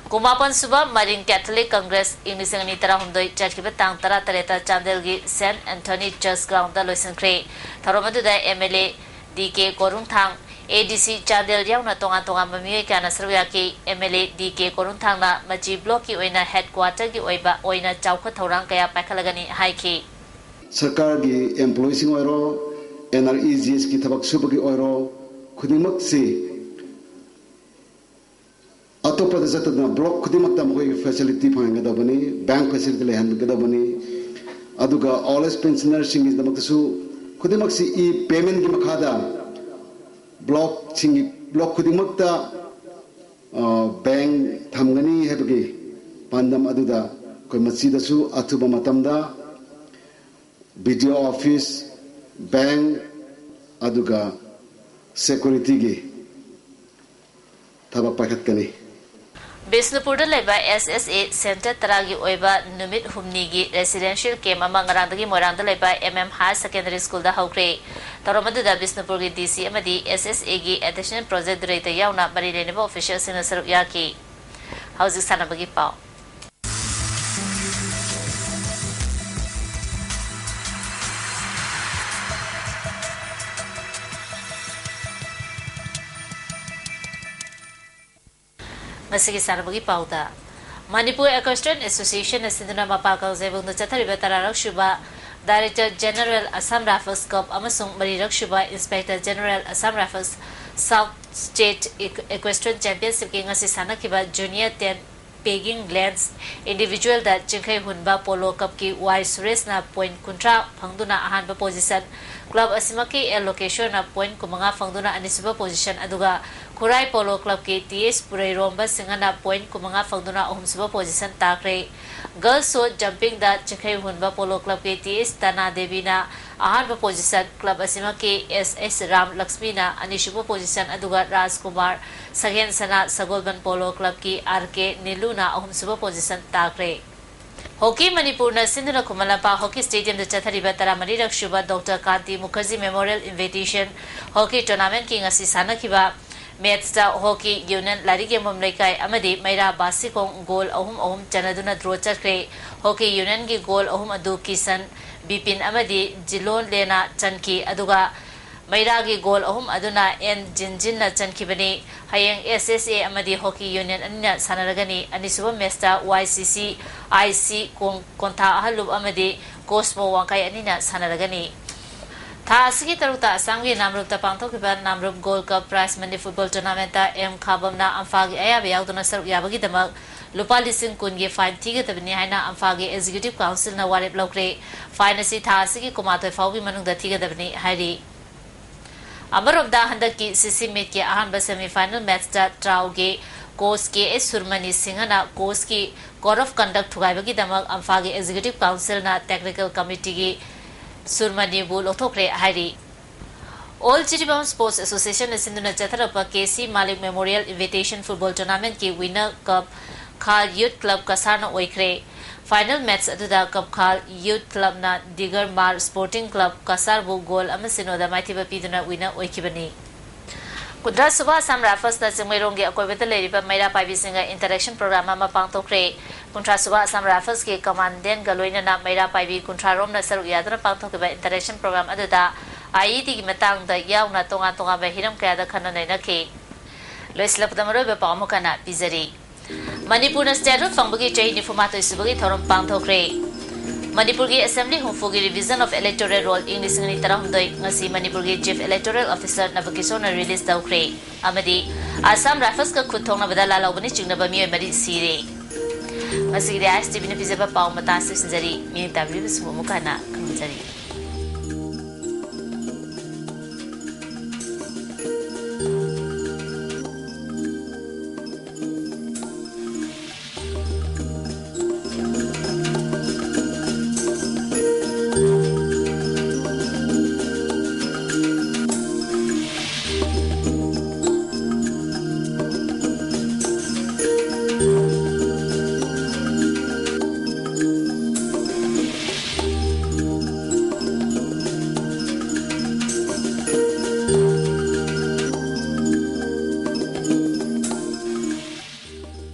ꯀꯨꯟꯃꯥꯄꯟ ꯁꯨꯕ Marine Catholic Congress ꯏꯪ ꯂꯤꯁꯤꯡ ꯑꯅꯤ ꯇꯔꯥꯍꯨꯝꯗꯣꯏ ꯆꯠꯈꯤꯕ ꯇꯥꯡ ꯇꯔꯥꯇꯔꯦꯠꯇ ꯆꯥꯟꯗꯦꯜꯒꯤ Saint Anthony Church groundꯗ ꯂꯣꯏꯁꯤꯟꯈ꯭ꯔꯦ꯫ ꯊꯧꯔꯝ ꯑꯗꯨꯗ MLA D K ꯀꯣꯔꯨꯡꯊꯥꯡ, ADC Chandel ꯌꯥꯎꯅ ꯇꯣꯉꯥꯟ ꯇꯣꯉꯥꯟꯕ ꯃꯤꯑꯣꯏ ꯀꯌꯥꯅ ꯁꯔꯨꯛ ꯌꯥꯈꯤ꯫ MLA ꯗꯤ ꯀꯦ ꯀꯣꯔꯨꯡꯊꯥꯡꯅ ꯃꯆꯤ blockꯀꯤ ꯑꯣꯏꯅ headquarterꯒꯤ ꯑꯣꯏꯕ ꯑꯣꯏꯅ ꯆꯥꯎꯈꯠ ꯊꯧꯔꯥꯡ ꯀꯌꯥ ꯄꯥꯏꯈꯠꯂꯒꯅꯤ ꯍꯥꯏꯈꯤ꯫ ꯁꯔꯀꯥꯔꯒꯤ employeeꯁꯤꯡ ꯑꯣꯏꯔꯣ, NREGSꯀꯤ ꯊꯕꯛ ꯁꯨꯕꯒꯤ ꯑꯣꯏꯔꯣ, ꯈꯨꯗꯤꯡꯃꯛꯁꯤ ꯑꯇꯣꯞꯄꯗ ꯆꯠꯇꯗꯅ block ꯈꯨꯗꯤꯡꯃꯛꯇ ꯃꯈꯣꯏꯒꯤ facility ꯐꯪꯍꯟꯒꯗꯕꯅꯤ, bank facility ꯂꯩꯍꯟꯒꯗꯕꯅꯤ꯫ ꯑꯗꯨꯒ old age pensionerꯁꯤꯡꯒꯤꯗꯃꯛꯇꯁꯨ ꯈꯨꯗꯤꯡꯃꯛꯁꯤ e-paymentꯀꯤ ꯃꯈꯥꯗ blockꯁꯤꯡꯒꯤ, block ꯈꯨꯗꯤꯡꯃꯛꯇ, ꯑ, bank ꯊꯝꯒꯅꯤ ꯍꯥꯏꯕꯒꯤ ꯄꯥꯟꯗꯝ ꯑꯗꯨꯗ ꯑꯩꯈꯣꯏ ꯃꯁꯤꯗꯁꯨ ꯑꯊꯨꯕ ꯃꯇꯝꯗ BDO office, ꯕꯦꯡꯛ ꯑꯗꯨꯒ ꯁꯦꯀ꯭ꯌꯨꯔꯤꯇꯤꯒꯤ ꯊꯕꯛ ꯄꯥꯏꯈꯠꯀꯅꯤ꯫ ꯕꯤꯁꯅꯨꯄꯨꯔꯗ ꯂꯩꯕ ꯑꯦꯁ ꯑꯦꯁ ꯑꯦ ꯁꯦꯟꯇꯔ ꯇꯔꯥꯒꯤ ꯑꯣꯏꯕ ꯅꯨꯃꯤꯠ ꯍꯨꯝꯅꯤꯒꯤ ꯔꯦꯁꯤꯗꯦꯟꯁꯤꯌꯦꯜ ꯀꯦꯝꯞ ꯑꯃ ꯉꯔꯥꯡꯗꯒꯤ ꯃꯣꯏꯔꯥꯡꯗ ꯂꯩꯕ ꯑꯦꯝ ꯑꯦꯝ ꯍꯥꯌꯔ ꯁꯦꯀꯦꯟꯗꯔꯤ ꯁ꯭ꯀꯨꯜꯗ ꯍꯧꯈ꯭ꯔꯦ꯫ ꯊꯧꯔꯝ ꯑꯗꯨꯗ ꯕꯤꯁꯅꯨꯄꯨꯔꯒꯤ ꯗꯤ ꯁꯤ ꯑꯃꯗꯤ ꯑꯦꯁ ꯑꯦꯁ ꯑꯦꯒꯤ ꯑꯦꯗꯤꯁꯅꯦꯜ ꯄ꯭ꯔꯣꯖꯦꯛ ꯗꯤꯔꯦꯛꯇꯔ ꯌꯥꯎꯅ ꯃꯔꯤ ꯂꯩꯅꯕ ꯑꯣꯐꯤꯁꯤꯌꯦꯜꯁꯤꯡꯅ ꯁꯔꯨꯛ ꯌꯥꯈꯤ꯫ ꯍꯧꯖꯤꯛ ꯁꯥꯟꯅꯕꯒꯤ ꯄꯥꯎ꯫ ꯉꯁꯤꯒꯤ ꯁꯥꯟꯅꯕꯒꯤ ꯄꯥꯎꯗ, ꯃꯅꯤꯄꯨꯔ ꯑꯦꯀ꯭ꯋꯦꯁꯇ꯭ꯔꯤꯌꯟ ꯑꯦꯁꯣꯁꯤꯌꯦꯁꯟꯅ ꯁꯤꯟꯗꯨꯅ ꯃꯄꯥ ꯀꯥꯡꯖꯩꯕꯨꯡꯗ ꯆꯠꯊꯔꯤꯕ ꯇꯔꯥꯔꯛ ꯁꯨꯕ director general Assam rifles cup ꯑꯃꯁꯨꯡ ꯃꯔꯤꯔꯛ ꯁꯨꯕ inspector general Assam rifles south state equestrian ꯆꯦꯝꯄꯤꯌꯟꯁꯤꯞꯀꯤ ꯉꯁꯤ ꯁꯥꯟꯅꯈꯤꯕ ꯖꯨꯅꯤꯌꯔ ꯇꯦꯟ ꯄꯦꯒꯤꯡ ꯂꯦꯟꯁ ꯏꯟꯗꯤꯚꯤꯖꯨꯋꯦꯜꯗ ꯆꯤꯡꯈꯩ ꯍꯨꯟꯕ ꯄꯣꯂꯣ ꯀꯞꯀꯤ ꯋꯥꯏ ꯁꯨꯔꯦꯁꯅ ꯄꯣꯏꯟꯠ ꯀꯨꯟꯊ꯭ꯔꯥ ꯐꯪꯗꯨꯅ ꯑꯍꯥꯟꯕ ꯄꯣꯖꯤꯁꯟ, ꯀ꯭ꯂꯕ ꯑꯁꯤꯃꯛꯀꯤ ꯑꯦꯜ ꯂꯣꯀꯦꯁꯣꯔꯅ ꯄꯣꯏꯟꯠ ꯀꯨꯟꯃꯉꯥ ꯐꯪꯗꯨꯅ ꯑꯅꯤꯁꯨꯕ ꯄꯣꯖꯤꯁꯟ, ꯑꯗꯨꯒ ꯈꯨꯔꯥꯏ ꯄꯣꯂꯣ ꯀ꯭ꯂꯕꯀꯤ ꯇꯤ ꯑꯦꯁ ꯄꯨꯔꯩꯔꯣꯝꯕ ꯁꯤꯡꯍꯅ ꯄꯣꯏꯟꯠ ꯀꯨꯟꯃꯉꯥ ꯐꯪꯗꯨꯅ ꯑꯍꯨꯝꯁꯨꯕ ꯄꯣꯖꯤꯁꯟ ꯇꯥꯈ꯭ꯔꯦ꯫ ꯒꯔꯜꯁ ꯁꯣꯠ ꯖꯝꯄꯤꯡꯗ ꯆꯤꯡꯈꯩ ꯍꯨꯟꯕ ꯄꯣꯂꯣ ꯀ꯭ꯂꯕꯀꯤ ꯇꯤ ꯑꯦꯁ ꯇꯅꯥ ꯗꯦꯕꯤꯅ ꯑꯍꯥꯟꯕ ꯄꯣꯖꯤꯁꯟ, ꯀ꯭ꯂꯕ ꯑꯁꯤꯃꯛꯀꯤ ꯑꯦꯁ ꯑꯦꯁ ꯔꯥꯝ ꯂꯛꯁꯃꯤꯅ ꯑꯅꯤꯁꯨꯕ ꯄꯣꯖꯤꯁꯟ, ꯑꯗꯨꯒ ꯔꯥꯖꯀꯨꯃꯥꯔ ꯁꯒꯦꯟꯁꯅ ꯁꯒꯣꯜꯕꯟ ꯄꯣꯂꯣ ꯀ꯭ꯂꯕꯀꯤ ꯑꯥꯔ ꯀꯦ ꯅꯤꯂꯨꯅ ꯑꯍꯨꯝꯁꯨꯕ ꯄꯣꯖꯤꯁꯟ ꯇꯥꯈ꯭ꯔꯦ꯫ ꯍꯣꯀꯤ ꯃꯅꯤꯄꯨꯔꯅ ꯁꯤꯟꯗꯨꯅ ꯈꯨꯃꯟ ꯂꯝꯄꯥꯛ ꯍꯣꯀꯤ ꯁ꯭ꯇꯦꯗꯤꯌꯝꯗ ꯆꯠꯊꯔꯤꯕ ꯇꯔꯥꯃꯔꯤꯔꯛ ꯁꯨꯕ doctor ꯀꯥꯟꯇꯤ Mukherjee memorial invitation hockey ꯇꯣꯔꯅꯥꯃꯦꯟꯠꯀꯤ ꯉꯁꯤ ꯁꯥꯟꯅꯈꯤꯕ ꯃꯦꯆꯇ ꯍꯣꯀꯤ ꯌꯨꯅꯤꯌꯟ ꯂꯥꯏꯔꯤꯛ ꯌꯦꯡꯐꯝ ꯂꯩꯀꯥꯏ ꯑꯃꯗꯤ ꯃꯩꯔꯥ ꯕꯥꯁꯤꯈꯣꯡ ꯒꯣꯜ ꯑꯍꯨꯝ ꯑꯍꯨꯝ ꯆꯟꯅꯗꯨꯅ ꯗ꯭ꯔꯣ ꯆꯠꯈ꯭ꯔꯦ꯫ ꯍꯣꯀꯤ ꯌꯨꯅꯤꯌꯟꯒꯤ ꯒꯣꯜ ꯑꯍꯨꯝ ꯑꯗꯨ ꯀꯤꯁꯟ, ꯕꯤꯄꯤꯟ ꯑꯃꯗꯤ ꯖꯤꯂꯣꯟ ꯂꯦꯅ ꯆꯟꯈꯤ, ꯑꯗꯨꯒ ꯃꯩꯔꯥꯒꯤ ꯒꯣꯜ ꯑꯍꯨꯝ ꯑꯗꯨꯅ ꯑꯦꯟ ꯖꯤꯟꯖꯤꯟꯅ ꯆꯟꯈꯤꯕꯅꯤ꯫ ꯍꯌꯦꯡ ꯑꯦꯁ ꯑꯦꯁ ꯑꯦ ꯑꯃꯗꯤ ꯍꯣꯀꯤ ꯌꯨꯅꯤꯌꯟ ꯑꯅꯤꯅ ꯁꯥꯟꯅꯔꯒꯅꯤ꯫ ꯑꯅꯤꯁꯨꯕ ꯃꯦꯆꯇ ꯋꯥꯏ ꯁꯤ ꯁꯤ ꯑꯥꯏ ꯁꯤ ꯀꯣꯡ-, ꯀꯣꯟꯊꯥ ꯑꯍꯜꯂꯨꯞ ꯑꯃꯗꯤ ꯀꯣꯁꯃꯣ ꯋꯥꯡꯈꯩ ꯑꯅꯤꯅ ꯁꯥꯟꯅꯔꯒꯅꯤ꯫ ꯊꯥ ꯑꯁꯤꯒꯤ ꯇꯔꯨꯛꯇ ꯑꯁꯥꯝꯒꯤ ꯅꯥꯝꯔꯨꯞꯇ ꯄꯥꯡꯊꯣꯛꯈꯤꯕ ꯅꯥꯝꯔꯨꯞ ꯒꯣꯜꯗ ꯀꯞ ꯄ꯭ꯔꯥꯏꯖ ꯃꯅꯤ ꯐꯨꯠꯕꯣꯜ ꯇꯣꯔꯅꯥꯃꯦꯟꯠꯇ ꯑꯦꯝ ꯈꯥꯕꯝꯅ ꯑꯝꯐꯥꯒꯤ ꯑꯌꯥꯕ ꯌꯥꯎꯗꯅ ꯁꯔꯨꯛ ꯌꯥꯕꯒꯤꯗꯃꯛ ꯂꯨꯄꯥ ꯂꯤꯁꯤꯡ ꯀꯨꯟꯒꯤ ꯐꯥꯏꯟ ꯊꯤꯒꯗꯕꯅꯤ ꯍꯥꯏꯅ ꯑꯝꯐꯥꯒꯤ ꯑꯦꯛꯖꯤꯀ꯭ꯌꯨꯇꯤꯚ ꯀꯥꯎꯟꯁꯤꯜꯅ ꯋꯥꯔꯦꯞ ꯂꯧꯈ꯭ꯔꯦ꯫ ꯐꯥꯏꯟ ꯑꯁꯤ ꯊꯥ ꯑꯁꯤꯒꯤ ꯀꯨꯟꯃꯥꯊꯣꯏ ꯐꯥꯎꯒꯤ ꯃꯅꯨꯡꯗ ꯊꯤꯒꯗꯕꯅꯤ ꯍꯥꯏꯔꯤ꯫ ꯑꯃꯔꯣꯝꯗ, ꯍꯟꯗꯛꯀꯤ ꯁꯤ ꯁꯤ ꯃꯤꯠꯀꯤ ꯑꯍꯥꯟꯕ ꯁꯦꯃꯤꯐꯥꯏꯅꯦꯜ ꯃꯦꯆꯇ ꯇ꯭ꯔꯥꯎꯒꯤ ꯀꯣꯆ ꯀꯦ ꯑꯦꯁ ꯁꯨꯔꯃꯅꯤ ꯁꯤꯡꯍꯅ ꯀꯣꯆꯀꯤ ꯀꯣꯗ ꯑꯣꯐ ꯀꯟꯗꯛ ꯊꯨꯒꯥꯏꯕꯒꯤꯗꯃꯛ ꯑꯝꯐꯥꯒꯤ ꯑꯦꯛꯖꯤꯀ꯭ꯌꯨꯇꯤꯚ ꯀꯥꯎꯟꯁꯤꯜꯅ ꯇꯦꯛꯅꯤꯀꯦꯜ ꯀꯃꯤꯇꯤꯒꯤ ꯁꯨꯔꯃꯅꯤꯕꯨ ꯂꯧꯊꯣꯛꯈ꯭ꯔꯦ ꯍꯥꯏꯔꯤ꯫ All Jiribam Sports Association ꯅ ꯁꯤꯟꯗꯨꯅ ꯆꯠꯊꯔꯛꯄ ꯀꯦ ꯁꯤ ꯃꯥꯂꯤꯛ Memorial Invitation Football Tournament ꯀꯤ winner cup ꯈꯥꯜ Youth Club ꯀꯁꯥꯔꯅ ꯑꯣꯏꯈ꯭ꯔꯦ꯫ Final match ꯑꯗꯨꯗ ꯀꯞꯈꯥꯜ Youth Club ꯅ ꯗꯤꯒꯔ ꯃꯥꯔ Sporting Club ꯀꯁꯥꯔꯕꯨ ꯒꯣꯜ ꯑꯃ ꯁꯤꯅꯣꯗ ꯃꯥꯏꯊꯤꯕ ꯄꯤꯗꯨꯅ winner ꯑꯣꯏꯈꯤꯕꯅꯤ꯫ ꯀꯨꯟꯊ꯭ꯔꯥ ꯁꯨꯕ ꯑꯁꯥꯝ ꯔꯥꯏꯐꯜꯁꯅ ꯆꯤꯡꯃꯩꯔꯣꯡꯒꯤ ꯑꯀꯣꯏꯕꯗ ꯂꯩꯔꯤꯕ ꯃꯩꯔꯥ ꯄꯥꯏꯕꯤꯁꯤꯡꯒ interaction program ꯑꯃ ꯄꯥꯡꯊꯣꯛꯈ꯭ꯔꯦ꯫ ꯀꯨꯟꯊ꯭ꯔꯥ ꯁꯨꯕ ꯑꯁꯥꯝ ꯔꯥꯏꯐꯜꯁꯀꯤ commandant ꯒ ꯂꯣꯏꯅꯅ ꯃꯩꯔꯥ ꯄꯥꯏꯕꯤ ꯀꯨꯟꯊ꯭ꯔꯥ ꯔꯣꯝꯅ ꯁꯔꯨꯛ ꯌꯥꯗꯨꯅ ꯄꯥꯡꯊꯣꯛꯈꯤꯕ interaction program ꯑꯗꯨꯗ I E D ꯒꯤ ꯃꯇꯥꯡꯗ ꯌꯥꯎꯅ ꯇꯣꯉꯥꯟ ꯇꯣꯉꯥꯟꯕ ꯍꯤꯔꯝ ꯀꯌꯥꯗ ꯈꯟꯅ ꯅꯩꯅꯈꯤ꯫ ꯂꯣꯏꯁꯤꯜꯂꯛꯄꯗ ꯃꯔꯨꯑꯣꯏꯕ ꯄꯥꯎ ꯑꯃꯨꯛ ꯍꯟꯅ ꯄꯤꯖꯔꯤ꯫ ꯃꯅꯤꯄꯨꯔꯅ statehood ꯐꯪꯕꯒꯤ ꯆꯍꯤ ꯅꯤꯐꯨ ꯃꯥꯊꯣꯏ ꯁꯨꯕꯒꯤ ꯊꯧꯔꯝ ꯄꯥꯡꯊꯣꯛꯈ꯭ꯔꯦ꯫ ꯃꯅꯤꯄꯨꯔꯒꯤ Assembly ꯍꯨꯝꯐꯨꯒꯤ Revision of Electoral Roll ꯏꯪ ꯂꯤꯁꯤꯡ ꯑꯅꯤ ꯇꯔꯥꯍꯨꯝꯗꯣꯏ ꯉꯁꯤ ꯃꯅꯤꯄꯨꯔꯒꯤ Chief Electoral Officer ꯅꯕꯀꯤꯁꯣꯔꯅ release ꯇꯧꯈ꯭ꯔꯦ꯫ ꯑꯃꯗꯤ ꯑꯁꯥꯝ ꯔꯥꯏꯐꯜꯁꯀ ꯈꯨꯠ ꯊꯣꯛꯅꯕꯗ ꯂꯥꯜꯍꯧꯕꯅ ꯆꯤꯡꯅꯕ ꯃꯤꯑꯣꯏ ꯃꯔꯤ ꯁꯤꯔꯦ꯫ ꯉꯁꯤꯒꯤꯗꯤ I S T V ꯅ ꯄꯤꯖꯕ ꯄꯥꯎ ꯃꯇꯥꯡ ꯑꯁꯤ ꯂꯣꯏꯁꯤꯟꯖꯔꯤ꯫ ꯃꯤꯠꯌꯦꯡ ꯇꯥꯕꯤꯔꯤꯕꯁꯤꯡꯕꯨ ꯑꯃꯨꯛ ꯍꯟꯅ ꯈꯪꯖꯔꯤ꯫